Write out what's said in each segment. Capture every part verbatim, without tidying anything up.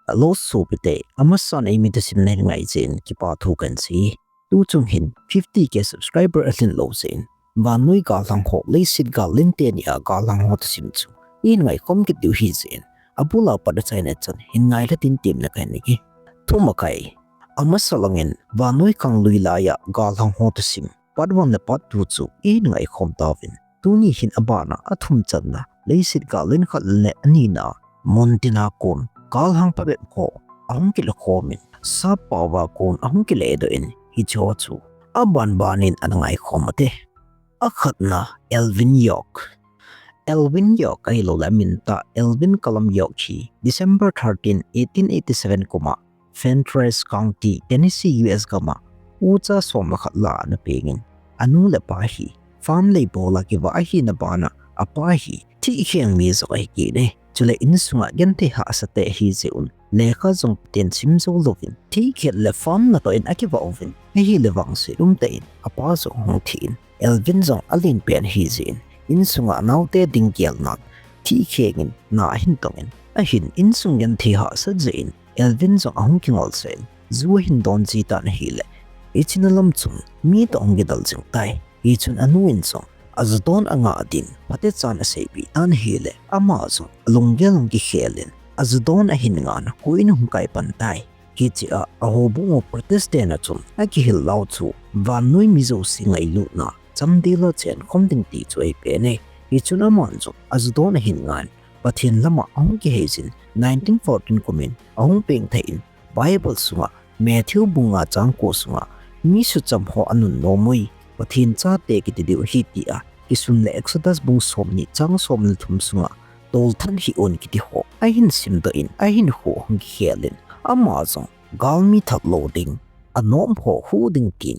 Hello sopite, amasan eimi thusim nei ngai jeh in kipa thu kahin sei. Tuchung hin fifty K subscriber alhin lou jeh in vannoi galhang ho leiset gal linte nia galhang ho thusim chu ihin ngaikhom kit diu ahi jeh in, abul a pat achaina chan hin ngailha tin temna kahin nei e. Thumakai. Amasa langin vannoi khanglui laiya galhang ho thusim part one le part two chu ihin ngaikhom tauvin. Tuni hin abana athum channa leiset gal len khat le anina mun tina kon galhang phabep ho ahung kile khomin, sappao a kon ahung kile doh in, hicheho chu aban banin ana ngaikhom ute. Akhatna, Alvin York. Alvin York ahilouleh amin tah Alvin Cullum York hi December thirteen, eighteen eighty-seven kum a Fentress County, Tennessee, U S gam a ucha som le khat lah a ana pengin, anu le apa hi farm lei bol a kivah ahina bana apa hi thihkheng mi jong ahi kit e. Chule insunga genthei hahsate ahi jeh un lekha jong Pathen sim jou louvin thihkhet le farm natoh in akivah uvin, ahile vangset umtah in apa jong ahung thi in, Alvin jong alen pen ahi jeh in, insunga anaote ding gelnan thihkheng in na ahin tongin, ahin insung genthei hahsat jeh in Alvin jong ahung kingolsah in, ju ahin don ji tan ahile, hiche lam chun mi toh ahung kidel jing tai. Hichun anu in jong aju don angah din phatechan aseipeh tan ahile, ama jong alunggel ahung kikhel in, aju don ahin ngah a koin ahung kai pan tai. Hichea ahoubung u Protestant a chun akihil lau chu vannoi mi jouse ngailutna chamdel a chenkhom ding ti chu ahi pen e. Hichun aman jong aju don ahin ngah in, Pathen lama ahung kihei jin, nineteen fourteen kumin ahung pengthah in, Bible sunga Matthew bung nga chang ko sunga mi sucham ho anunnom ui, Pathen chate kiti diu ahi tia kisun le Exodus bung somni chang som le thum sunga tolthat hih un kiti ho ahin simdoh in, ahinkho ahung kikhel in, ama jong galmi that lou ding, anom ho huh ding tin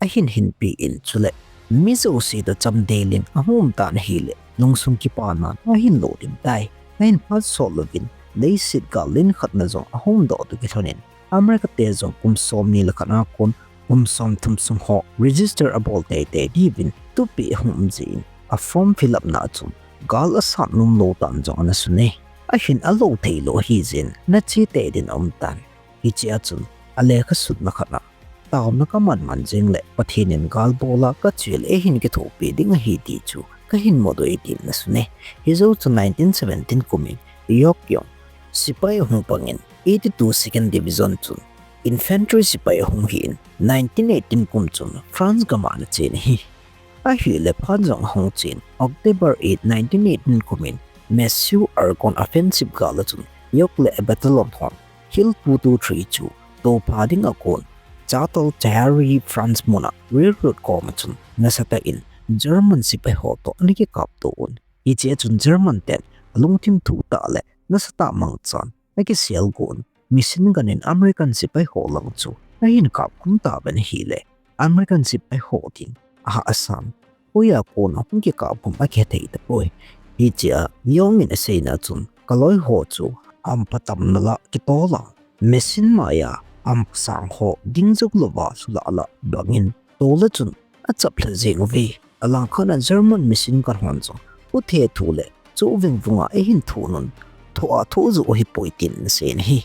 ahin hinpeh in, chule mi jouse toh chamdel in ahung um tan ahile, lungsung kipanan ahin lodim tai. Ahin phat sot louvin leiset gal len khatna jong ahung doh toh kilhonin, America te jong kum somni le khat a kon kum somthum sung ho register abol teitei diuvin thupeh ahung um jeh in, a form fill up na chun gal asat nom lou tan jong ana sun e. Ahin alou theilou ahi jeh in, nache tei din aum tan. Hichea chun alekha sutna khat a, taona kaman man jing le Pathen in gal bol a kache le eihin kithopi ding ahi ti chu kahin mudoh e tin ana sun e. Hijou chun nineteen seventeen kumin York jong sepai ahung pangin, eighty-two Second Division chun infantry sepai ahung hi in, nineteen eighteen kum chun France gam a ana chen ahi. Ahile phat jong ahung chen, October eight, nineteen eighteen kumin Matthew Argonne offensive gal a chun York le a battalion hon Hill two two three chu topha dinga kon Châtel-Thierry France mun a railroad kom a chun nasatah in German sepai ho toh ana kikapto un. Hichea chun German ten alungthim thuh tah le nasatah mangchan akisel gon, machine gun in American sepai ho lang chu ahin kapkhum tauvin ahile, American sepai ho din ahahsan, hoiya kon a hung kikapkhum akihe thei tapoi. Hichea York in aseina chun, kaloi ho chu hampha tamna lah kitol a, machine maiya hampha sang ho ding jou louva sulah lah bangin tol a chun achaplha jeng uve. Alangkhat a German machine gun hon jong huthe thu le chu vingvung a eihin thun un, thoh a thoh joh ahipoi tin ana seiyin ahi.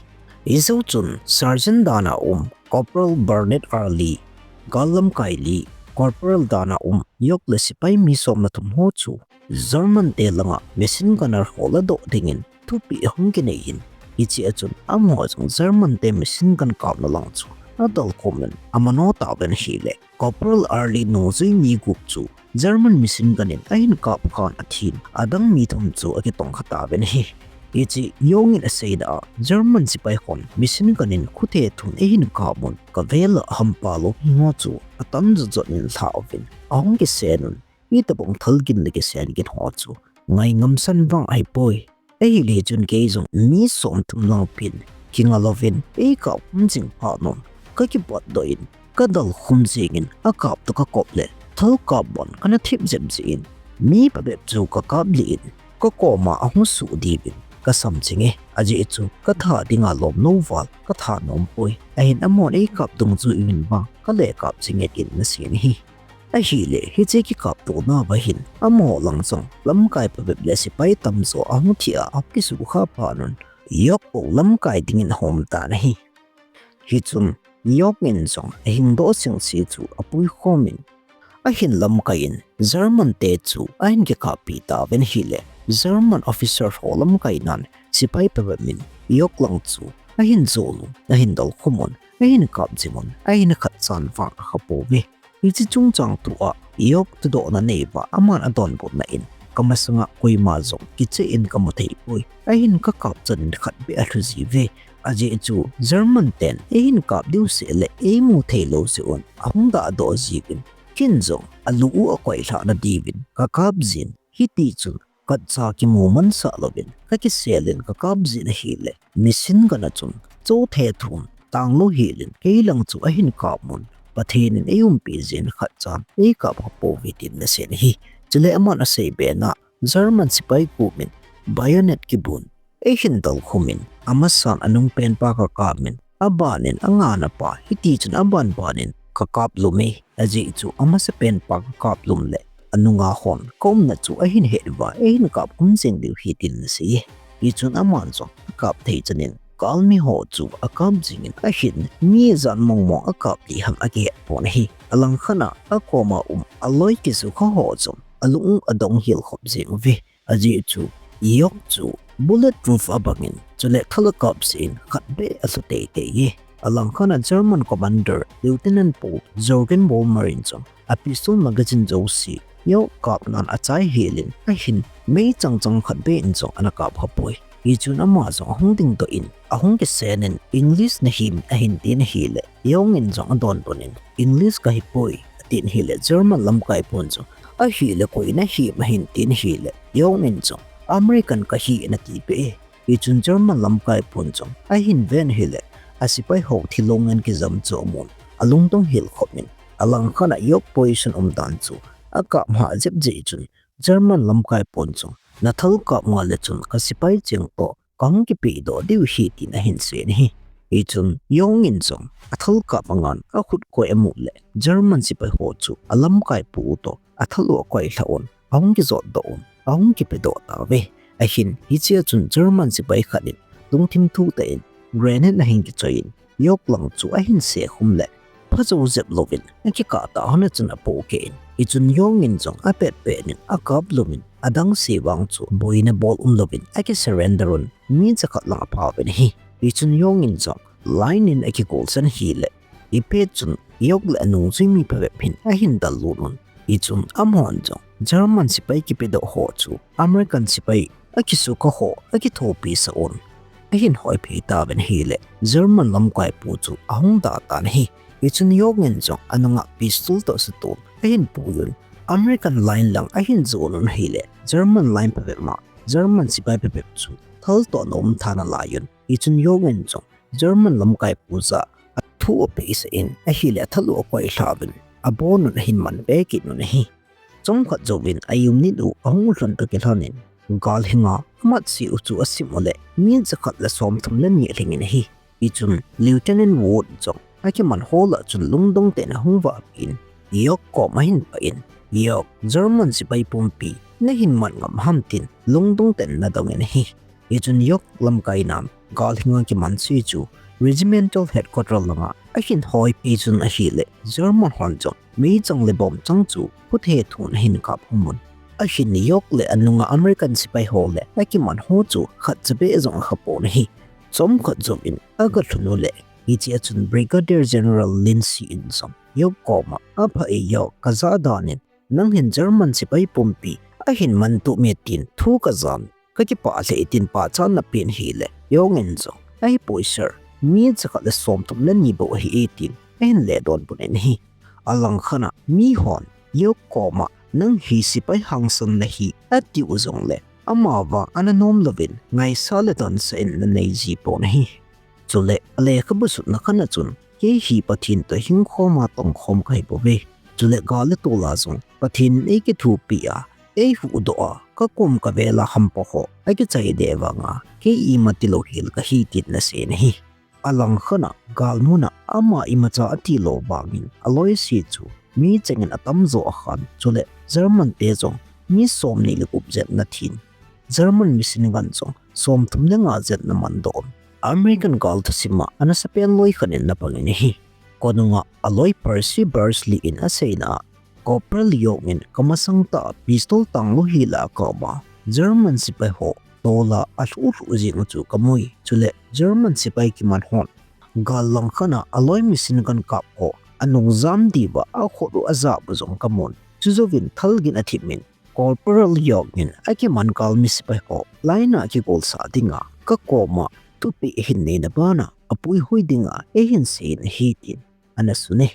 Hijou chun Sergeant dan a um Corporal Bernard Early, gal lamkai li, Corporal dan a um York le sepai mi som le thum ho chu German te langa machine gunner ho ladoh dingin thupeh ahung kinei in, hichea chun amaho jong German te machine gun kapna lang chu adalkhum in amano tauvin ahile, Corporal Early nungjui mi gup chu German machine gun in ahin kap khan athin, adang mi thum chu akitongkha tauvin ahi. Hiche York in aseina a, German sepai hon machine gun in huthe thun eihin kap un, kavel a hampha lou ho chu atan jotjot in alhah uvin ahung kisen un, itobang thal gin le kisen gin ho chu ngai ngamsan vang ahipoi. Ahile chun kei jong mi somthum lang pen kinga louvin eikapkhum jing phat un, kakipatdoh in, kadalkhum jengin, akap toh kakop le thal kap bon kana thip jep jeh in, mi phabep chu kakap lih in, kakoma ahung suh diuvin kasam jing e. Ajeh chu katha dinga lom lou val katha nompoi. Ahin amahon eikap dungjui uvin vang kale kap jing e tin ana seiyin ahi. Ahile, hiche kikaptona uva hin, amaho lang jong lamkai phabep le sepai tamjo ahung thi a, akisukha phat un, York bou lamkai dingin ahom tan ahi. Hichun York in jong ahingdoh singse chu apuikhom in, ahin lamkai in German te chu ahin kikappi tauvin ahile, German officer ho lamkai nan sepai phabep in York lang chu ahin jol un, ahin dolkhum un, ahin kap jing un, ahin khatchan vang akha pouve. Hiche chungchang thu a York thudohna neiva aman adonbutna in, kamasanga koima jong kicheh in kamu thei poi. Ahin kakap chan in khatbeh alhu jiuve. Ajeh chu German ten eihin kap diu seh le eimu thei lou jeh un ahung dahdoh jiuvin, ken jong alu u akoilhah na diuvin kakap jin, hiti chun khatcha kimu mansah louvin kakisel in kakap jin ahile, machine gun a chun chothe thum tanglou hel in kei lang chu ahin kap un, Pathen in eiumpi jeh in khatchan eikap kha pouve tin ana sei in ahi. Chule aman asei bena German sepai kom in bayonet kibun eihin dolkhum in, amasan anung penpa kakap in, aban in angana pa, hiti chun aban ban in kakap lum e. Ajeh chu amasa penpa kakap lum le anunga hon kaumna chu ahin het uva eihin kap khum jeng diu ahi tin ana sei e. Hichun aman jong akap thei chan in galmi ho chu akap jing in ahin, mi ijat mong mong akap lih ham akihet pon ahi. Alangkhat a akoma um aloi kisukha ho jong alung u adong hel khop jeng uve. Ajeh chu York chu bullet proof abang in, chule thal akap jeh in khatbeh alhu teitei e. Alangkhat a German commander Lieutenant Paul Jorgenbaumer in jong a pistol magazine jouse York kapnan achai hel in ahin, meichang chang khatbeh in jong ana kap kha poi. Hichun ama jong ahung dingdoh in, ahung kisen in, English nahim ahin tin ahile, York in jong adonbut in, English kahi poi, atin ahile, German lamkai pun jong, ahile koi nahim ahin tin ahile, York in jong American kahi ana tipeh e. Hichun German lamkai pun jong ahin ven ahile, asepai ho thilong in kijam chu amun, alungdong hel khop in, alangkhat a York position umdan chu akap ha jep jeh chun, German lamkai pun jong nathal kap ngal le chun kasepai cheng toh kahung kipehdoh diu ahi tin ahin sei in ahi. Hichun York in jong athal kap angan akhut koi amu le, German sepai ho chu alamkai pu u toh athal u akoilhah un, ahung kijotdoh un, ahung kipedoh tauve. Ahin, hichea chun German sepai khat in lungthim thutah in grenade ahin kichoi in, York lang chu ahin sekhum le, phajo jep louvin akikah tah hon a chun apohkeh in, hichun York in jong apet pet in akap lum in, adangse vang chu boina bol umlouvin akisurrender un, mi jakhat lang aphauvin ahi. Hichun York in jong line in akigolsan ahile, ipet chun York le anungjui mi phabep hin ahin dallut un. Hichun amahon jong German sepai kipedoh ho chu American sepai akisukha ho akithopi sah un, ahin hoiphei tauvin ahile, German lamkai pu chu ahung dah tan ahi. Hichun York in jong anunga pistol toh sutun ahin pui un, American line lang ahin jon un ahile, German line phabep ma German sepai phabep chu thaltohna um tha ana lai un. Hichun York in jong German lamkai pu jah a thu apeisah in ahile, athal u akoilhah uvin abon un ahin manbe kit un ahi. Chomkhat jouvin a unit u ahung lhun toh kilhon in, gal hinga amatseh u chu asim u le, mi jakhat le somthum le ni alhing in ahi. Hichun Lieutenant Wood jong akiman ho lah chun lungdong tah in ahung vahpi in, York kom ahin pah in, York, German sepai pumpi nahin man ngam ham tin lungdong tah in ana dong in ahi. Hichun York lamkai nan gal hinga kiman se chu regimental headquarter langa ahin hoiphei chun ahile, German hon jong meichang le bomb chang chu khuthe thun ahin kap khum un. Ahin York le anunga American sepai ho le akiman ho chu khatcha beh jong akha pon ahi. Chomkhat jouvin aga lhun u le, hichea chun Brigadier General Lindsey in jong York koma, apha e York, kajah dan in nang hin German sepai pumpi ahin man tup e tin thu kajan, kakipah lheh e tin pachat napen ahile, York in jong, ahipoi sir, mi jakhat le somthum le ni bou ahi e tin ahin ledonbut in ahi. Alangkhat a mihon York koma, nang hi sepai hangsan nahi, atiu jongle, amavang ana nom louvin ngaisah le dansah in ana nei ji pon ahi. Chule alekhabu sutna khat a chun, kei hi Pathen toh hingkhom a tongkhom kahi bouve. Chule gal le tol a jong Pathen in eikithopi a, eihuhdoh a, kakom kavel a hampa ho akichai deh vanga kei ima tilou hel kahi tin ana sei in ahi. Alangkhat a galmun a ama imacha atilou vangin aloise chu mi chengin atamjo akhan, chule German te jong mi somni le gup jen ana thin. German machine gun jong somthum le nga jen ana mandoh un. American gal thusim a ana sapen loi khat in ana pang in ahi. Konunga aloi Percy Beardsley in aseina a, Corporal York in kamasang tah a pistol tanglou hi la akap a, German sepai ho tol a alhuh lhuh jing u chu kamui. Chule German sepai kiman hon gal lang khat a aloi machine gun kap ho anung jam diu va akhut u ajah u jong kamun. Chujouvin thal gin athip in, Corporal York in akiman galmi sepai ho line a kigolsah dinga kakoma thupeh ahin neina bana apuihoi dinga eihin seiyin ahi tin ana sun e.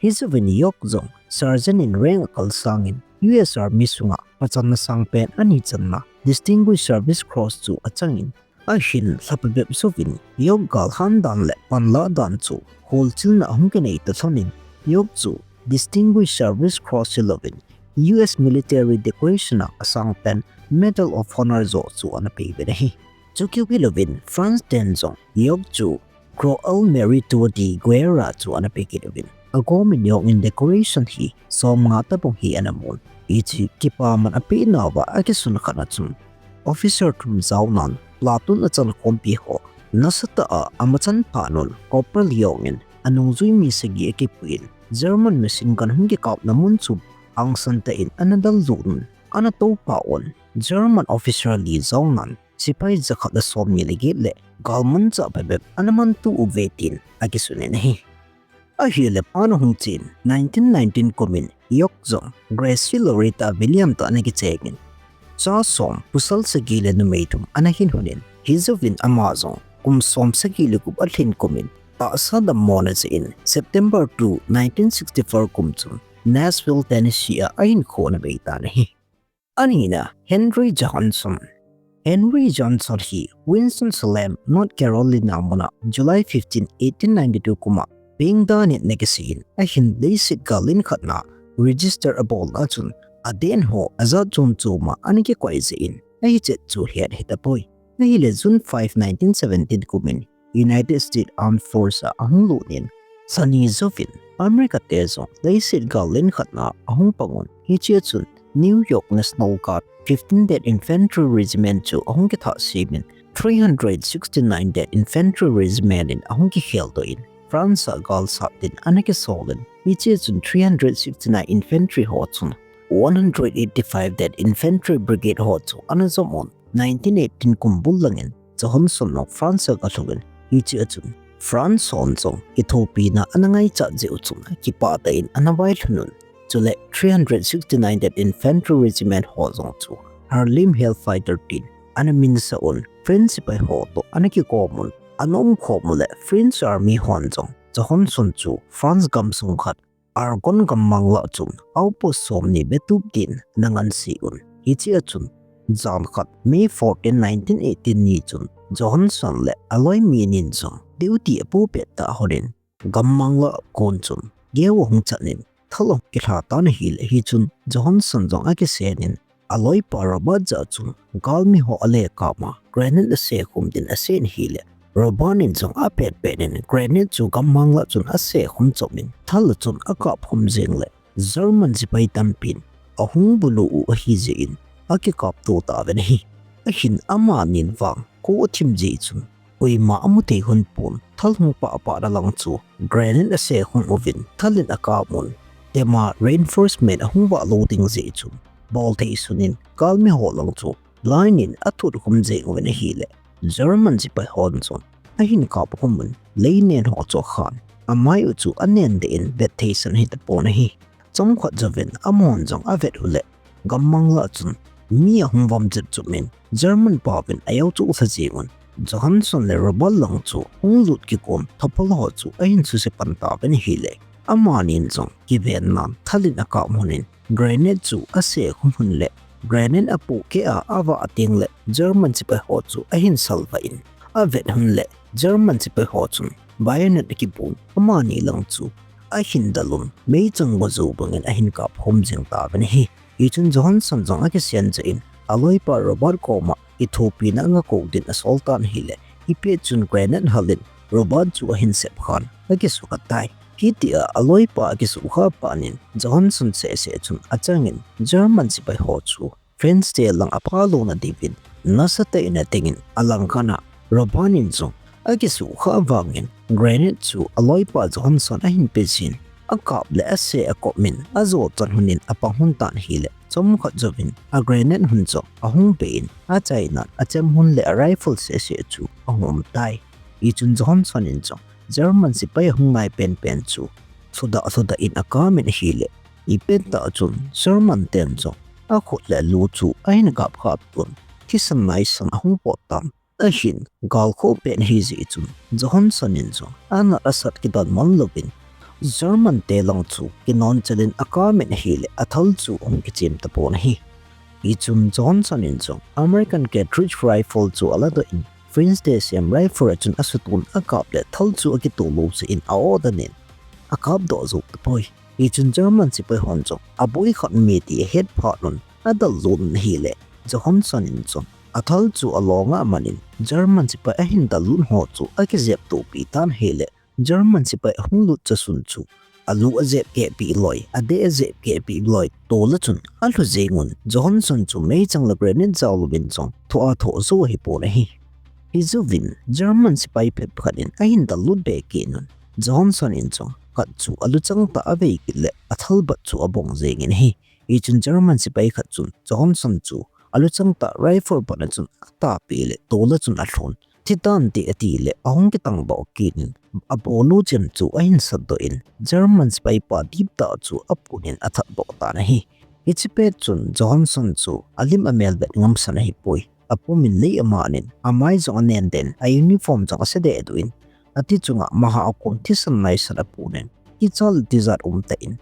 Hijouvin York jong Sergeant in rank akal sangin U S Army sunga pachatna sangpen ani channa Distinguished Service Cross chu achangin, ahin lhapa bep jouvin York galhan dan le panlah dan chu holchilna ahung kinei ta lhonin, York chu Distinguished Service Cross hilouvin U S Military Decoration a asangpen Medal of Honor joh chu ana pei uvin ahi. Chukeu hilouvin France ten jong York chu Croix au Mérite de Guerre chu ana pe kit uvin, agomin York in decoration hi somnga tabang hi ana mun. Hiche kipaman apenauva akisun khat a chun, officer thum jaonan platoon achankhompi ho nasatah a amachan phat un Corporal York in anungjui mi sagi akipuiyin, German machine gun hung kikapna mun chu hangsan tah in ana dallut un, ana toupha un, German officer li jaonan sepai jakhat le somni le get le galmanchah bep bep ana mantuh uve tin akisun in ahi. Ahile phat ahung chen, nineteen nineteen kumin York jong Gracie Loretta Williams toh ana kichengin, cha som, pasal sagi le numei thum ana hin lhonin, hijouvin ama jong kum som sagi le gup alhin kumin tahsa dammona jeh in September two, nineteen sixty-four kum chun Nashville, Tennessee a ahinkho ana beitan ahi. Anina, Henry Johnson. Henry Johnson hi Winston-Salem, North Carolina muna July fifteen, eighteen ninety-two kuma pengdan in ana kisih in, ahin leiset gal len khat na register abolna chun aden ho ajat chom chom a ana kikoi jeh in, ahichet chu het hitapoi. Ahile June five, nineteen seventeen kumin United States Armed Force a ahung lut in, sani jouvin America te jong leiset gal len khat na ahung pang un, hichea chun New York National Guard fifteen Dead Infantry Regiment chu ahung kitha semin, three hundred sixty-nine Dead Infantry Regiment in ahung kikheldoh in, France a gal sat din ana kisol in, hichea chun three hundred sixty-nine Infantry ho chun one hundred eighty-five Dead Infantry Brigade ho chu ana jom un, nineteen eighteen kum bul langin Johnson jong France a galhung in, hichea chun France hon jong kithopina ana ngaichat jeh u chun kipah tah in ana vailhun un. Chule three hundred sixty-nine Dead Infantry Regiment ho jong chu Harlem Hellfighter tin ana minsah un, French sepai ho toh ana kikom un, ana umkhom u le French Army hon jong Johnson chu France gamsung khat Argonne gammang lah chun outpost somni betup din ana ngansei un. Hichea chun jan khat May fourteen, nineteen eighteen ni chun Johnson le aloi mi ni in jong duty apu pet tah lhonin, gammang lah kon chun geu ahung chan in thal ahung kilha tan ahile, hichun Johnson jong akisenin, aloipa Robert jah chun galmi ho ale kap a grenade asekhum din asen ahile, Robert in jong apet pet in grenade chu gammang lah chun asekhum chom in, thal lah chun akap khum jeng le German sepai tampin ahung bulu u ahi jeh in akikapto tauvin ahi. Ahin amanin vang kho athim jeh chun koima amu thei lhon pon, thal hung pah pah na lang chu grenade asekhum uvin, thal in akap un, tema reinforcement ahung vah lou ding jeh chun bol thei sunin galmi ho lang chu line in athut khum jeng uvin ahile, German sepai hon jong ahin kap khum un, leinen ho chu akhan, amai u chu anen deh in vet thei san hitapon ahi. Chomkhat jouvin amahon jong avet u le, gammang lah chun mi ahung vom jep jep in, German paovin ajao chu lha jeng un, Johnson le Robert lang chu hung lut kikom thopol ho chu ahin suse pan tauvin ahile, amanin jong kiven nan thal in akap lhonin, grenade chu asekhum lhon le, grenade apohkeh a avah teng le German sepai ho chu ahin salvah in, avet lhon le German sepai ho chun bayonet akibun, amani lang chu ahin dal un, meichang go jou bangin ahin kap khum jeng tauvin ahi. Hichun Johnson jong akisen jeh in, aloipa Robert koma kithopina angakou din asol tan ahile, hipet chun grenade hal in Robert chu ahin sep khan, akisukha tai. Hitia aloipa akisukha phat in Johnson seh seh chun achangin German sepai ho chu French te lang apha louna diuvin nasatah in atingin, alangkhat a Robert in jong akisukha vangin grenade chu aloipa Johnson ahin pejin, akap le ase akop min ajo chan lhonin apang lhon tan ahile, chomkhat jouvin a grenade lhon jong ahung be in, achaina, achem lhon le a rifle sese chu ahung um tai. Hichun Johnson in jong German sepai ahung nai penpen chu lhudah lhudah in akap in ahile, ipi tah chun German ten jong akhut le alu chu ahin kap kap tun, thisan naisan ahung pot tan. Ahin, gal khoh pen ahi jeh chun Johnson in jong anat asat kidon man louvin, German te lang chu kinon chel in akap in ahile, athal chu ahung kichem tapon ahi. Hichun Johnson in jong American cartridge rifle chu aladoh in, French te sem rifle a chun asutun, akap le thal chu akitoh lou jeh in a-order in akap doh jou tapoi. Hichun German sepai hon jong aboi khat ume ti ahet phat un adallut un ahile, Johnson in jong athal chu along a aman in, German sepai ahin dallut ho chu akijep tohpi tan ahile, German sepai ahung lut chasun chu alu ajep kehpi loi, adeh ajep kehpi loi, tol a chun alhu jeng un, Johnson chu meichang le grenade jao louvin jong thoh a thoh jou ahipon ahi. Hijouvin German sepai phabep khat in ahin dallut be kit un, Johnson in jong khat chu aluchang tah a avei kit le athal bat chu abong jeng in ahi. Hichun German sepai khat chun Johnson chu aluchang tah rifle bat a chun atahpeh le tol a chun alhun. Thi tan te ati le ahung kitang doh kit in, abonu chem chu ahin satdoh in, German sepai pa dip tah chu apun in athat doh tan ahi. Hiche pet chun Johnson chu alim amel vet ngamsan ahipoi. Apum in lei amanin, amai jong anen den, a uniform jong ase dehduh in, ati chunga maha akon thisan naisan apun in, kicha le tijat umtah in,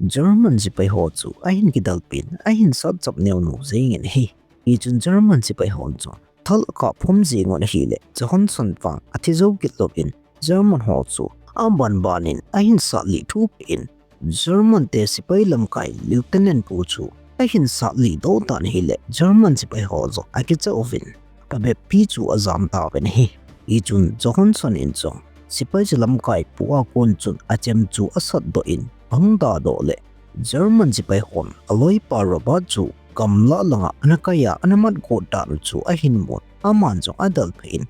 German sepai ho chu ahin kidalpin, ahin sat chap neo neo jeng in ahi. Hichun German sepai hon chu thal akap phum jeng un ahile, Johnson vang athi jou kit louvin, German ho chu aban ban in ahin sat lih thupi in, German te sepai lamkai Lieutenant pu chu ahin sat lih doh tan ahile, German sepai ho jong akicha uvin, phabep pi chu ajam tauvin ahi. Hichun Johnson in jong sepai chu lamkai pu a kon chun achem chu asatdoh in, ahung dadoh le, German sepai hon aloipa Robert chu gamla langa ana kai a ana mat got dan u chu ahin mun, aman jong adalpeh in,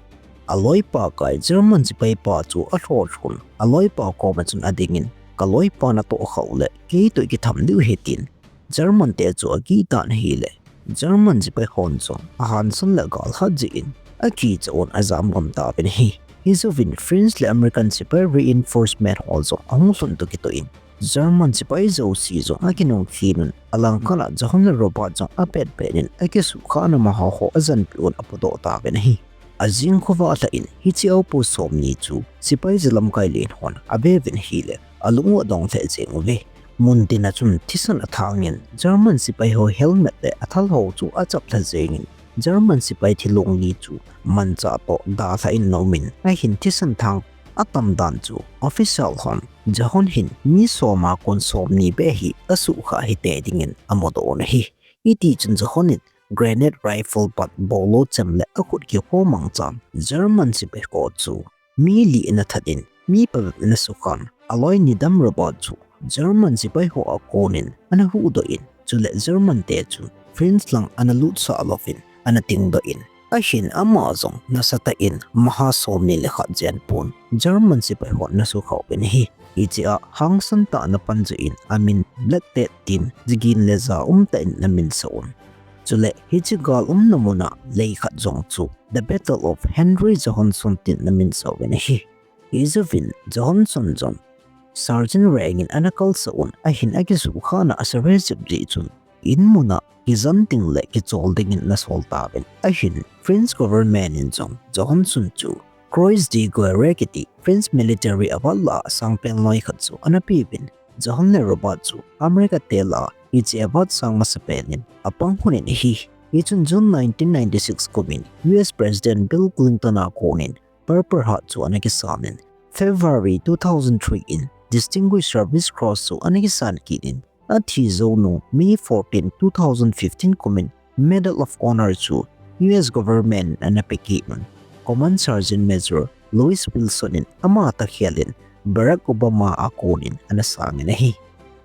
aloipa kai German sepai pa chu alhoh lhun, aloipa koma chun adingin, kaloipa natoh khah u le, kei toh kitham diu ahi tin, German te chu agih tan ahile, German sepai hon jong ahansan le agalhat jeh in, akicha un ajam gam tauvin ahi. Hijouvin French le American sepai reinforcement ho jong ahung lhun toh kitoh in, German sepai jouse jong akinung khin un, alangkhat a John le Robert jong apet pet in akisukha na maha ho ajanpeh un apodoh tauvin ahi. Ajing khovah lhah in hiche aopu somni chu sepai jalamkai len hon aveuvin ahile, alung u adong lheh jeng uve. Mun tin a chun thisan athangin German sepai ho helmet le athal ho chu achap lha jengin, German sepai thilong li chu manchah toh dalha in ana um in, ahin thisan thang atam dan chu official hon John hin mi som a kon somni beh hi asukha hite dingin amudoh un ahi. Hiti chun John in grenade rifle bat bolo chem le akhut kihou mangchan German sepai ho chu mi li in athat in, mi phabep in asukhan, aloi nidam Robert chu German sepai ho a konin ana huhdoh in, chule German te chu French lang ana lutsah louvin ana tingdoh in, ahin ama jong nasatah in maha somni le khat jen pon German sepai hon ana sukha uvin ahi. Hiche a hangsan tah in apan jeh in amin Black Death tin jigin le ja umtah in ana minsah un. Chule hiche gal umna mun a lei khat jong chu The Battle of Henry Johnson tin ana minsah uvin ahi. Hijouvin Johnson jong Sergeant rank in ana kalsah un, ahin akisukha na asa rejep jeh chun in mun a kijan ding le kichol dingin ana sol tauvin, ahin French government in jong Johnson chu Croix de Guerre kiti French military award lah a asang pen loi khat chu ana peuvin, John le Robert chu America te lah a hiche award sang masapen in apang lhonin ahi. Hichun June nineteen ninety-six kum in U S President Bill Clinton a konin Purple Heart chu ana kisan in, February two thousand three in Distinguished Service Cross chu ana kisan kit in, athi jou nung May fourteen, two thousand fifteen kum in Medal of Honor chu U S government in ana pe kit un, Command Sergeant Major Louis Wilson in ama takhel in Barack Obama a konin ana sangin ahi.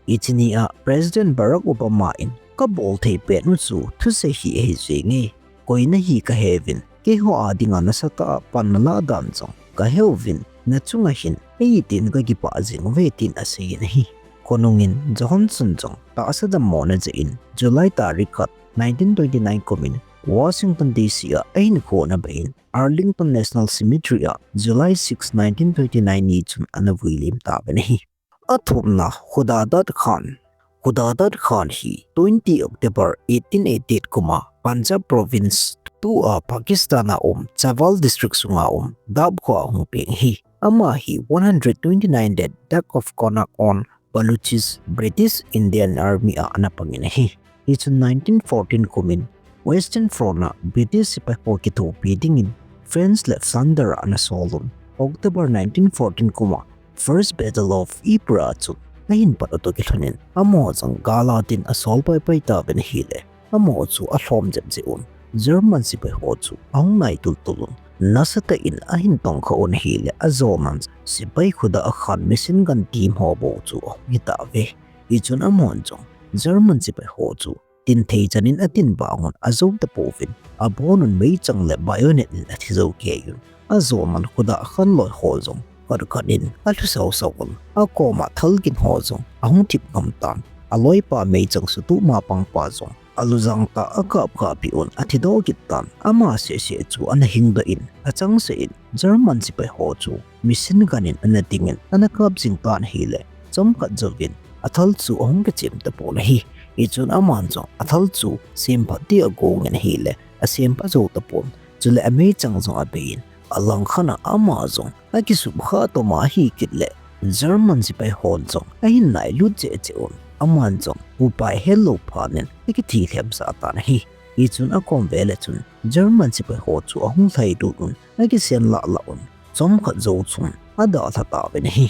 Hiche ni a President Barack Obama in kabol thei pen u chu thusei hi ahi jenge. koi nahi kaheuvin, keiho a dinga nasatah a pan nalah dan jong kaheuvin, nachunga hin eitin kakipah jing uve tin aseiyin ahi. Khonungin Johnson jong tahsa dammona jeh in July tarik khat, nineteen twenty-nine kumin Washington D C a ahinkho ana beiyin, Arlington National Cemetery a July six, nineteen twenty-nine ni chun ana vuilim tauvin ahi. Athumna, Khudadat Khan. Khudadat Khan hi twenty October eighteen eighty-eight kuma Punjab province, tua Pakistan a um Chawal district sunga um Dab khua a hung peng ahi. Ama hi one hundred twenty-nine Death of Konakon Baluchis, British Indian Army a ana pangin ahi. Hichun nineteen fourteen kumin Western Front a British sepai ho kithopi dingin French le Flanders a ana solun, October nineteen fourteen kuma First Battle of Ypres a chun ahin pat u toh kilhonin, amaho jong gal a din asol paipai tauvin ahile, amaho chu alhom jep jeh un German sepai ho chu ahung nai tultul un, nasatah in ahin tongkha un ahile, ajonan sepai Khudadat Khan machine gun team ho bou chu ahung hi tauve. Hichun amahon jong German sepai ho chu tin thei chan in atin vang un ajou tapouvin, abon un meichang le bayonet in athi jou kei un, ajonan Khudadat Khan loi ho jong khat khat in alhu sau sau un, akoma thal gin ho jong ahung thip ngam tan, aloipa meichang sutuh mapang pa jong alujang tah a akap kap pi un athi doh kit tan, ama seh seh chu ana hing doh in, achangseh in German sepai ho chu machine gun in ana dingin ana kap jing tan ahile, chomkhat jouvin athal chu ahung kichem tapon ahi. Hichun aman jong athal chu semphat dia agong in ahile, asemphat jou tapon. Chule ameichang jong abei in, alangkhat a ama jong akisup kha toma ahi kit le, German sepai hon jong ahin nailut cheh cheh un, aman jong upai helou phat in akithi lhemsah tan ahi. Hichun akom vel a chun German sepai ho chu ahung lhailut un, akisen lah lah un, chomkhat jou chun adalha tauvin ahi.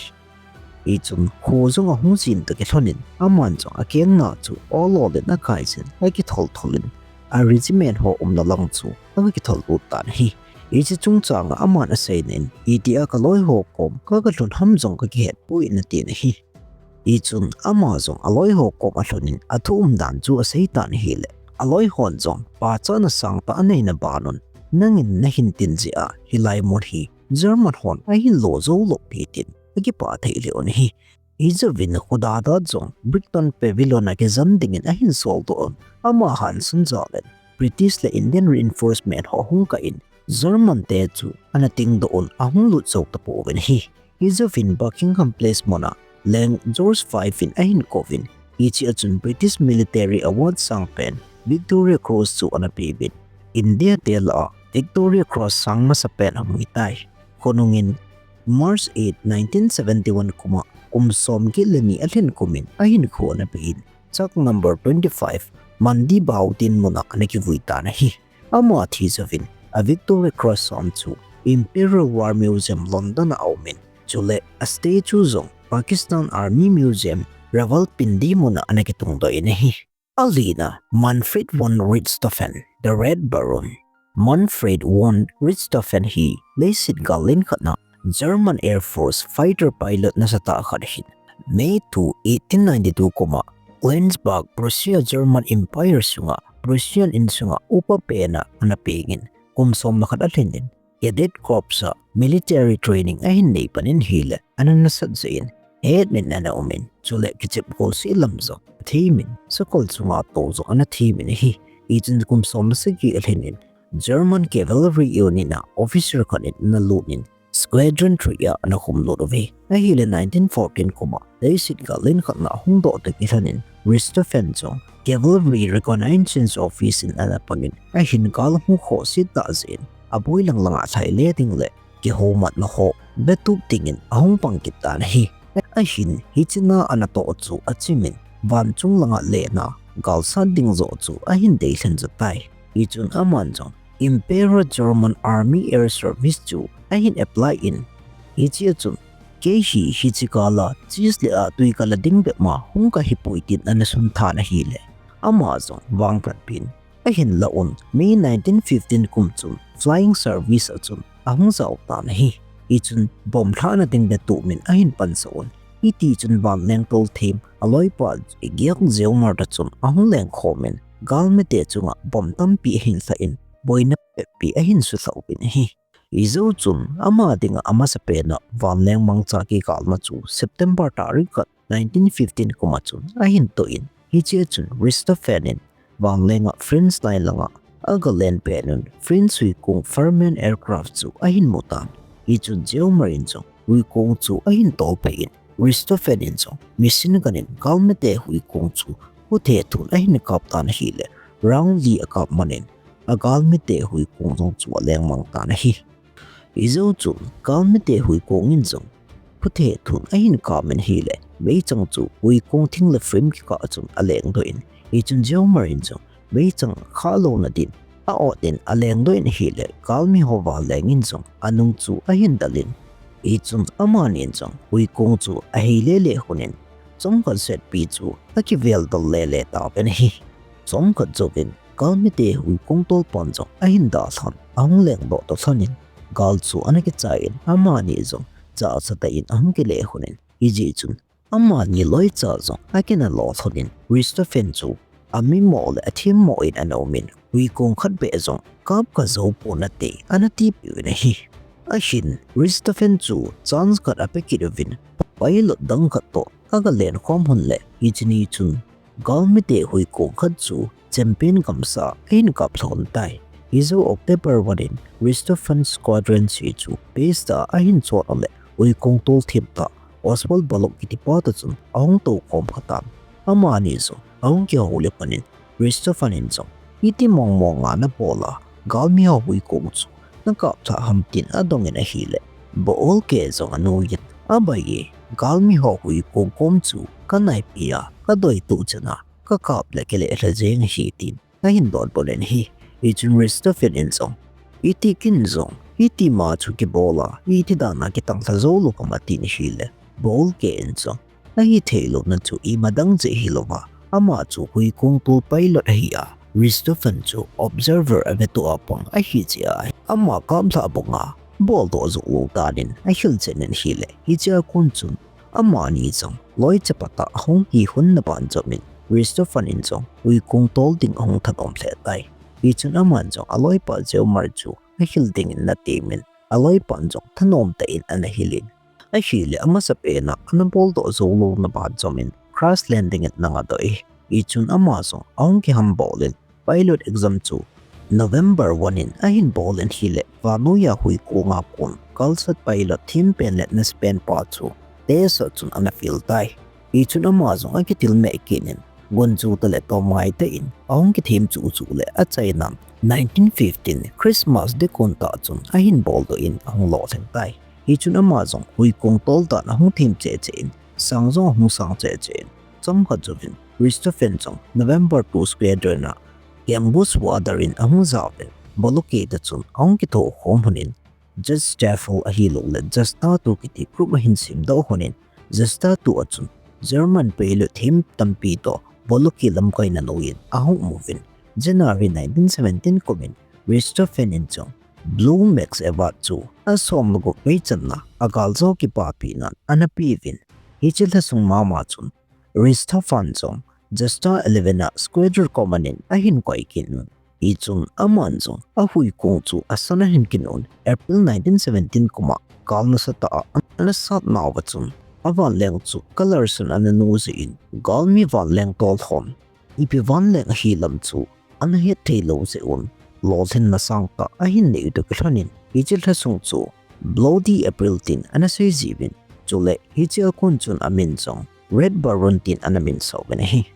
Hichun kho jong ahung jin toh kilhonin, aman jong akengna chu ol ol in akaijin, akithol thol in, a regiment ho umna lang chu akithol lut tan ahi. Hiche chungchang a aman aseina in, itia kaloi ho kom kaga lhun ham jong kakihet poi, atin ahi. Hichun ama jong aloi ho kom alhun in, athu umdan chu asei tan ahile, aloi hon jong pachatna sangtah aneina ban un, nangin nahin tin jeh a hilai mun hi German hon ahin lo jou lou pi tin akipah thei lheh un ahi. Hijouvin Khudadat jong Brighton Pavilion a kijen dingin ahin sol doh un, ama hansun jal in British le Indian reinforcement ho hung kah in, German te chu ana ting doh un, ahung lut jou tapouvin ahi. Hijouvin Buckingham Palace mun a Leng George five in ahin kouvin, hiche a chun British Military Award sangpen Victoria Cross chu ana peuvin, India te lah a Victoria Cross sang masapen ahung hitai. Khonungin March eight, nineteen seventy-one kuma kum som get le ni alhin kumin ahinkho ana beiyin, Chak number twenty-five, Mandi Bau dinmun a ana kivui tan ahi. Ama thi jouvin, a Victoria Cross som chu Imperial War Museum London a aumin, chule a statue jong Pakistan Army Museum, Rawalpindi mun a ana kitungdoh in ahi. Alina, Manfred von Richthofen, the Red Baron. Manfred von Richthofen hi leiset gal len khat na German Air Force fighter pilot nasatah khat ahin, May two, eighteen ninety-two kuma Glensburg, Prussia German Empire sunga Prussian insunga upa pen a ana pengin, kum som le khat alhin in, Cadet Corps a military training ahin nei pan in ahile, ana nasat jeh in, het in ana umin, chule kichep golseh lam jong athemin, sakol chunga tou jong ana themin ahi. Hichun kum som le sagi alhin in, German Cavalry Unit a officer khat in ana lut in, Squadron three a ana khum lut uve. Ahile nineteen fourteen kuma leiset gal len khat na ahung doh toh kilhonin, Richthofen jong Cavalry Reconnaissance Office in ana pangin, ahin gal hung khoh set tah jeh in, aboi lang langa lhai le ding le kihoumatna ho betup dingin ahung pang kit tan ahi. Ahin hiche na ana toh chu achimin, vanchung langa lena galsat ding joh chu ahin deilhen jo tai. Hichun aman jong Imperial German Army Air Service chu ahin apply in, hiche a chun, kei hi hiche gal a chase le a tui kala ding bep ma hung kahi poi tin ana sun than ahile, ama jong vangphat pin ahin la un, May nineteen fifteen kum chun Flying Service a chun ahung jao tan ahi. Hichun bomb lhahna ding betup in ahin pansah un, hiti chun vanleng tolthem aloipa Georg Zillmer toh chun ahung lengkhom in, galmite chunga bomb tampi ahin lhah in, boina peppi ahin sutah uvin ahi. Ijou chun ama dinga amasapen a vanleng mangcha kigalna chu September tarik khat nineteen fifteen kum a chun ahin toh in, hichea chun Ristoffen in vanleng a French lai langa aga len pen un French huikong Farman aircraft chu ahin mu tan. Hichun Geomar in jong huikong chu ahin tolpeh in, Ristoffen in jong machine gun in galmite huikong chu puthe thun ahin kap tan ahile, round li akap man in, agalmite huikong jong chu aleng mang tan ahi. Ijou chun galmite huikong in jong puthe thun ahin kap man ahile, meichang chu huikong thing le frame kikah a chun aleng doh in, hichun Geomar in jong meichang khah louna din a-ot in aleng doh in ahile, galmi ho vanleng in jong anung chu ahin dal in, hichun amani in jong huikong chu ahei lele hun in, chomkhat setpi chu akivel dal lele tauvin ahi. Chomkhat jouvin galmite huikong tolpan jong ahin dalhan, ahung leng doh toh lhon in, gal chu ana kichai in, amani jong jahcha tah in ahung kile hun in, hijeh chun amani loicha jong akina lo lhon in, Ristoffen chu amimo le athemmo in ana um in, huikong khat beh jong kap kajou pon ate ana tipeh uvin ahi. Ahin Ristoffen chu chance khat ape kit uvin, pilot dang khat toh aga len khom hun le, hiche ni chun galmite huikong khat chu champion gamsa ahin kap lhon tai. Ijou October one in Ristoffen squadron C chu base tah a ahin chon le, huikong tol them tah Oswald Balog kitipa toh chun ahung tou khom kha tan. Amani jong ahung kihoulim lhon in, Ristoffen in jong, iti mong mong a nabol a, galmi ho huikong chu nakap lhah ham tin adong in ahile, Boelke jong anuiyin, abai e, galmi ho huikong kom chu kanaipi a, kadoi tuh chan a kakap le kile lha jeng ahi tin ahin donbut in ahi. Hichun Ristoffen in jong, iti kin jong, iti ma chu kibol a, iti dan a kitang lha jou lou ham atin ahile, Boelke in jong, ahithei louna chu ima dang jeh hilou va, ama chu huikong tol pilot ahi a, Ristoffen chu observer a vetup a pang ahi jeh a, ama kap lhah banga boldoh jou lou dan in ahil chen in ahile, hichea kon chun amani jong loicha pat a ahung hi hun na ban jom in, Ristoffen in jong huikong tol ding ahung thanom lheh tai. Hichun aman jong aloipa Geomar chu ahil ding in ana temin, aloipan jong thanom tah in ana hil in, ahile amasapen a ana boldoh jou louna ban jom in crash landing in ana ngadoh e. Hichun ama jong ahung kihambol in, pilot exam chu November one in ahin bol in ahile, vannoi a huikong a kon kalsat pilot them pen le nasapen pa chu test a chun ana fail tai. Hichun ama jong akitilmeh kit in, gunchu tah le tomngai tah in ahung kithem chuh chuh le, achaina nineteen fifteen Christmas ding kon tah chun ahin boldoh in ahung lolhing tai. Hichun ama jong huikong tol dan ahung them cheh cheh in, sang jong ahung sang cheh cheh in, chomkhat jouvin Ristoffen jong November two squadron a ambush fire in ahung jaovin, Boelke toh chun ahung kithokhom lhon in, Judge Staffel ahilou le Judge Stato kiti group ahin semdoh lhon in, Judge Stato a chun German pilot them tampi toh Boelke lamkaina noiyin ahung um uvin, January nineteen seventeen kum in Ristoffen in jong Blue Max Award chu asom le gup vei channa agal jo kipapina ana peuvin, hiche lhasung mama chun Ristoffen jong Judge Star eleven a squadron command in ahin koi kit un. Hichun aman jong ahuikong chu asan ahin kit un, April nineteen seventeen kum a gal nasatah a ana sat nauva chun, avanleng chu color sun ana nu jeh in, galmi vanleng tol hon ipi vanleng ahi lam chu ana het thei lou jeh un, lolhinna sangtah ahin nei u toh kilhon in, hiche lhasung chu Bloody April tin ana sei jiuvin, chule hiche a kon chun amin jong Red Baron tin ana minsah uvin ahi.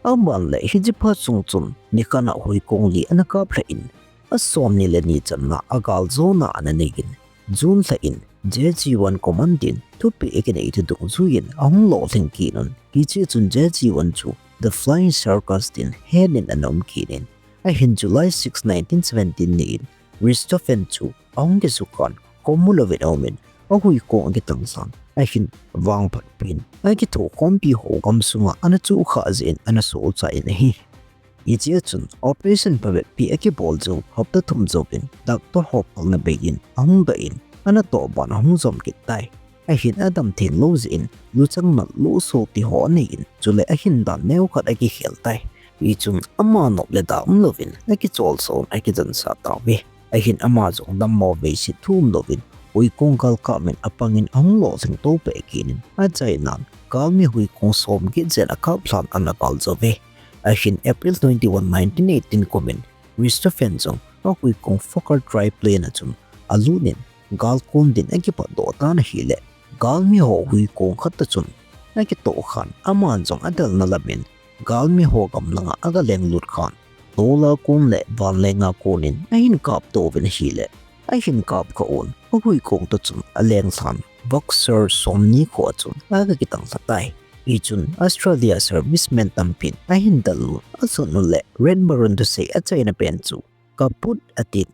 Aban le hiche phat sung chun nikhat a huikong li ana kap lhah in, asom ni le ni channa agal jona ana nei in, June lha in J G one command in thupeh akinei thu dungjuiyin ahung lolhing kit un. Hiche chun J G one chu The Flying Circus tin het in ana um kit in, ahin July six, nineteen seventeen ni in Ristoffen chu ahung kisukan, khomu louvin aum in, ahuikong akitangsan, ahin vangphat pen akithokhompi ho gamsunga ana chuh khah jeh in ana solchah in ahi. Hiche a chun operation phabep pi akibol jou, hapta thum jouvin Doctor ho palna bei in ahung doh in, ana toh ban ahung jom kit tai. Ahin adam theng lou jeh in luchang nal, luso ti ho anei in, chule ahin dan neokhat akikhel tai. Hichun ama nop le da umlouvin akicholsoh in akijansah tauve. Ahin ama jong dammo veiset thu umlouvin huikong galkap in apangin ahung lolhing toupeh kit in achainan galmi huikong somget jen akap lhan ana gal jouve. Ahin April twenty-one, nineteen eighteen kumin Richthofen jong ahuikong Fokker triplane a chun alut in galkon din akipatdoh tan ahile, galmi ho huikong khat a chun akitoh khan aman jong adelna lamin galmi ho gamlanga agalenglut khan, tol'a kon le vanleng'a konin ahin kaptouvin ahile, ahin kapkah un ahuikong toh chun aleng lhan Boxer somni kho a chun agakitang lha tai. Hichun Australia serviceman tampin ahin dellut, asun u le Red Baron thusei achaina pen chu kaput atin,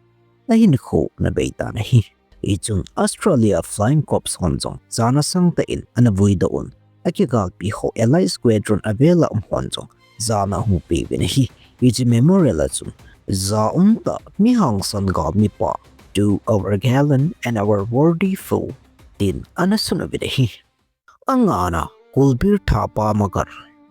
ahinkho ana beitan ahi. Hichun Australia Flying Corps hon jong jana sangtah in ana vuidoh un, akigalpi ho Allied Squadron avela um hon jong jana ahung peuvin ahi. Hiche memorial a chun, ja umtah, mi hangsan galmipa, "To our gallant and our worthy foe," tin ana sun uvin ahi. Angana, Kulbir Thapa Magar.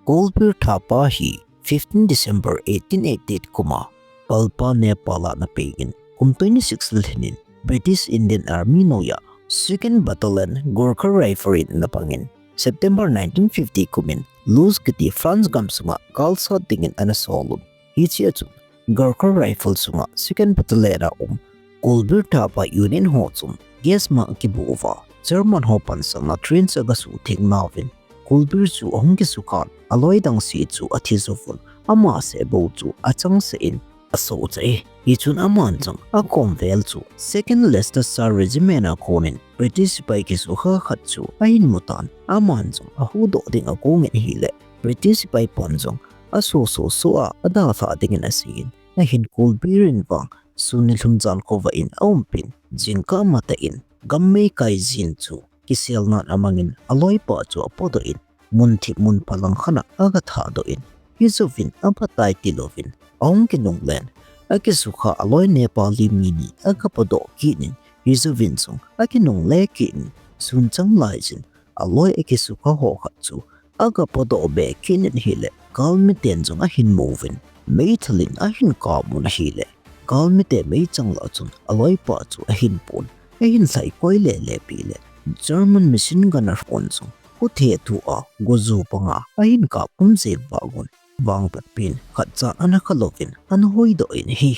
Kulbir Thapa hi fifteen December eighteen eighty-eight kuma Palpa, Nepal a ana pengin, kum twenty-six lhinin British Indian Army noiya Second Battalion Gorkha Rifle in ana pangin, September nineteen fifty kumin Loos kiti France gamsunga galsat dingin ana solun. Hichea chun Gorkha Rifle sunga Second Battalion a um Kulbir Thapa unit ho chun gas mang akibu uva, German ho pansatna trench a agasuh theng nauvin, Kulbir chu ahung kisukhan, aloi dang seh chu athi jouvun, ama seh bou chu achangseh in asohchai. Hichun aman jong akomvel chu Second Leicestershire Regiment a konin British sepai kisukha khat chu ahin mutan, aman jong ahuhdoh ding agongin ahile, British sepai pon jong asoh soh soh a adalhah dingin aseiyin, ahin Kulbir in vang sun nilhum jan khovah in aumpin, jingkah matah in gam meikai jin chu kiselnan amangin aloipa chu apodoh in, mun thip mun phalang khat a agathahdoh in, hijouvin aphatai tilouvin ahung kinunglen, akisukha aloi Nepali mi ni agapodoh kit in, hijouvin jong akinungle kit in, sun chang laijin aloi akisukha ho khat chu agapodoh be kit in ahile, galmiten jong ahin mu uvin, meithal in ahin kapmun ahile, galmite meichang lah chun aloipa chu ahin pon, ahin lhaikoi lele peh le, German machine gunner hon jong khuthe thua goju panga ahin kap khum jeng vang un, vangphat pen khatcha ana khalouvin ana hoidoh in ahi.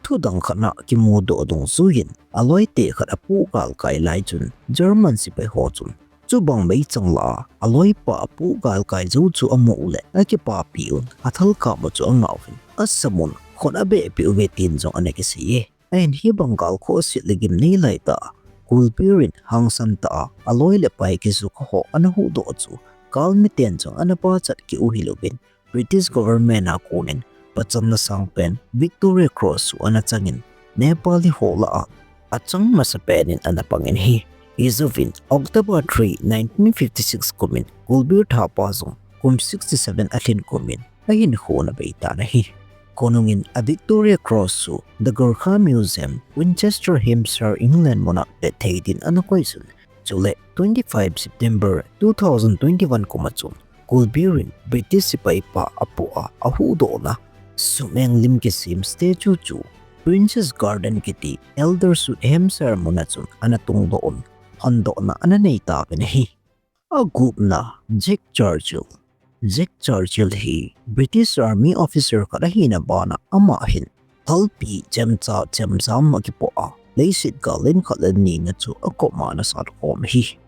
Thudang khat a kimudoh dungjuiyin aloite khat apoh galkai lai chun German sepai ho chun chubang meichang lah a aloipa apoh galkai jou chu amu uleh akipapi un, athal kap u chu angah uvin, asamun khut abehpeh uve tin jong ana kiseiye. Ahin hibang gal khohse le gimnei laitah a Kulbir in hangsan tah a aloi le pai kisukha ho ana huhdoh chu galmiten jong ana pachat kit u hilouvin, British government a konin pachatna sangpen Victoria Cross chu ana changin, Nepali ho lah a achang masapen in ana pangin ahi. Hijouvin October three, nineteen fifty-six kumin Kulbir Thapa jong kum sixty-seven alhin kumin ahinkho ana beitan ahi. Khonungin a Victoria Cross chu The Gorkha Museum, Winchester, Hampshire, England muna vethei din ana koijun. Chule twenty-five September two thousand twenty-one kuma chun Kulbir in British sepai pa apoh a ahuhdohna sum-eng lim kisem statue chu Prince's Garden kiti Aldershot, Hampshire muna chun ana tungdoh un, hondohna ana neitauvin ahi. Agupna, Jack Churchill. Jack Churchill hi British Army officer khat ahina bana ama hin thalpi chemcha chemjam akipoh a, leiset gal len khat le ni na chu akom a ana sat khom ahi.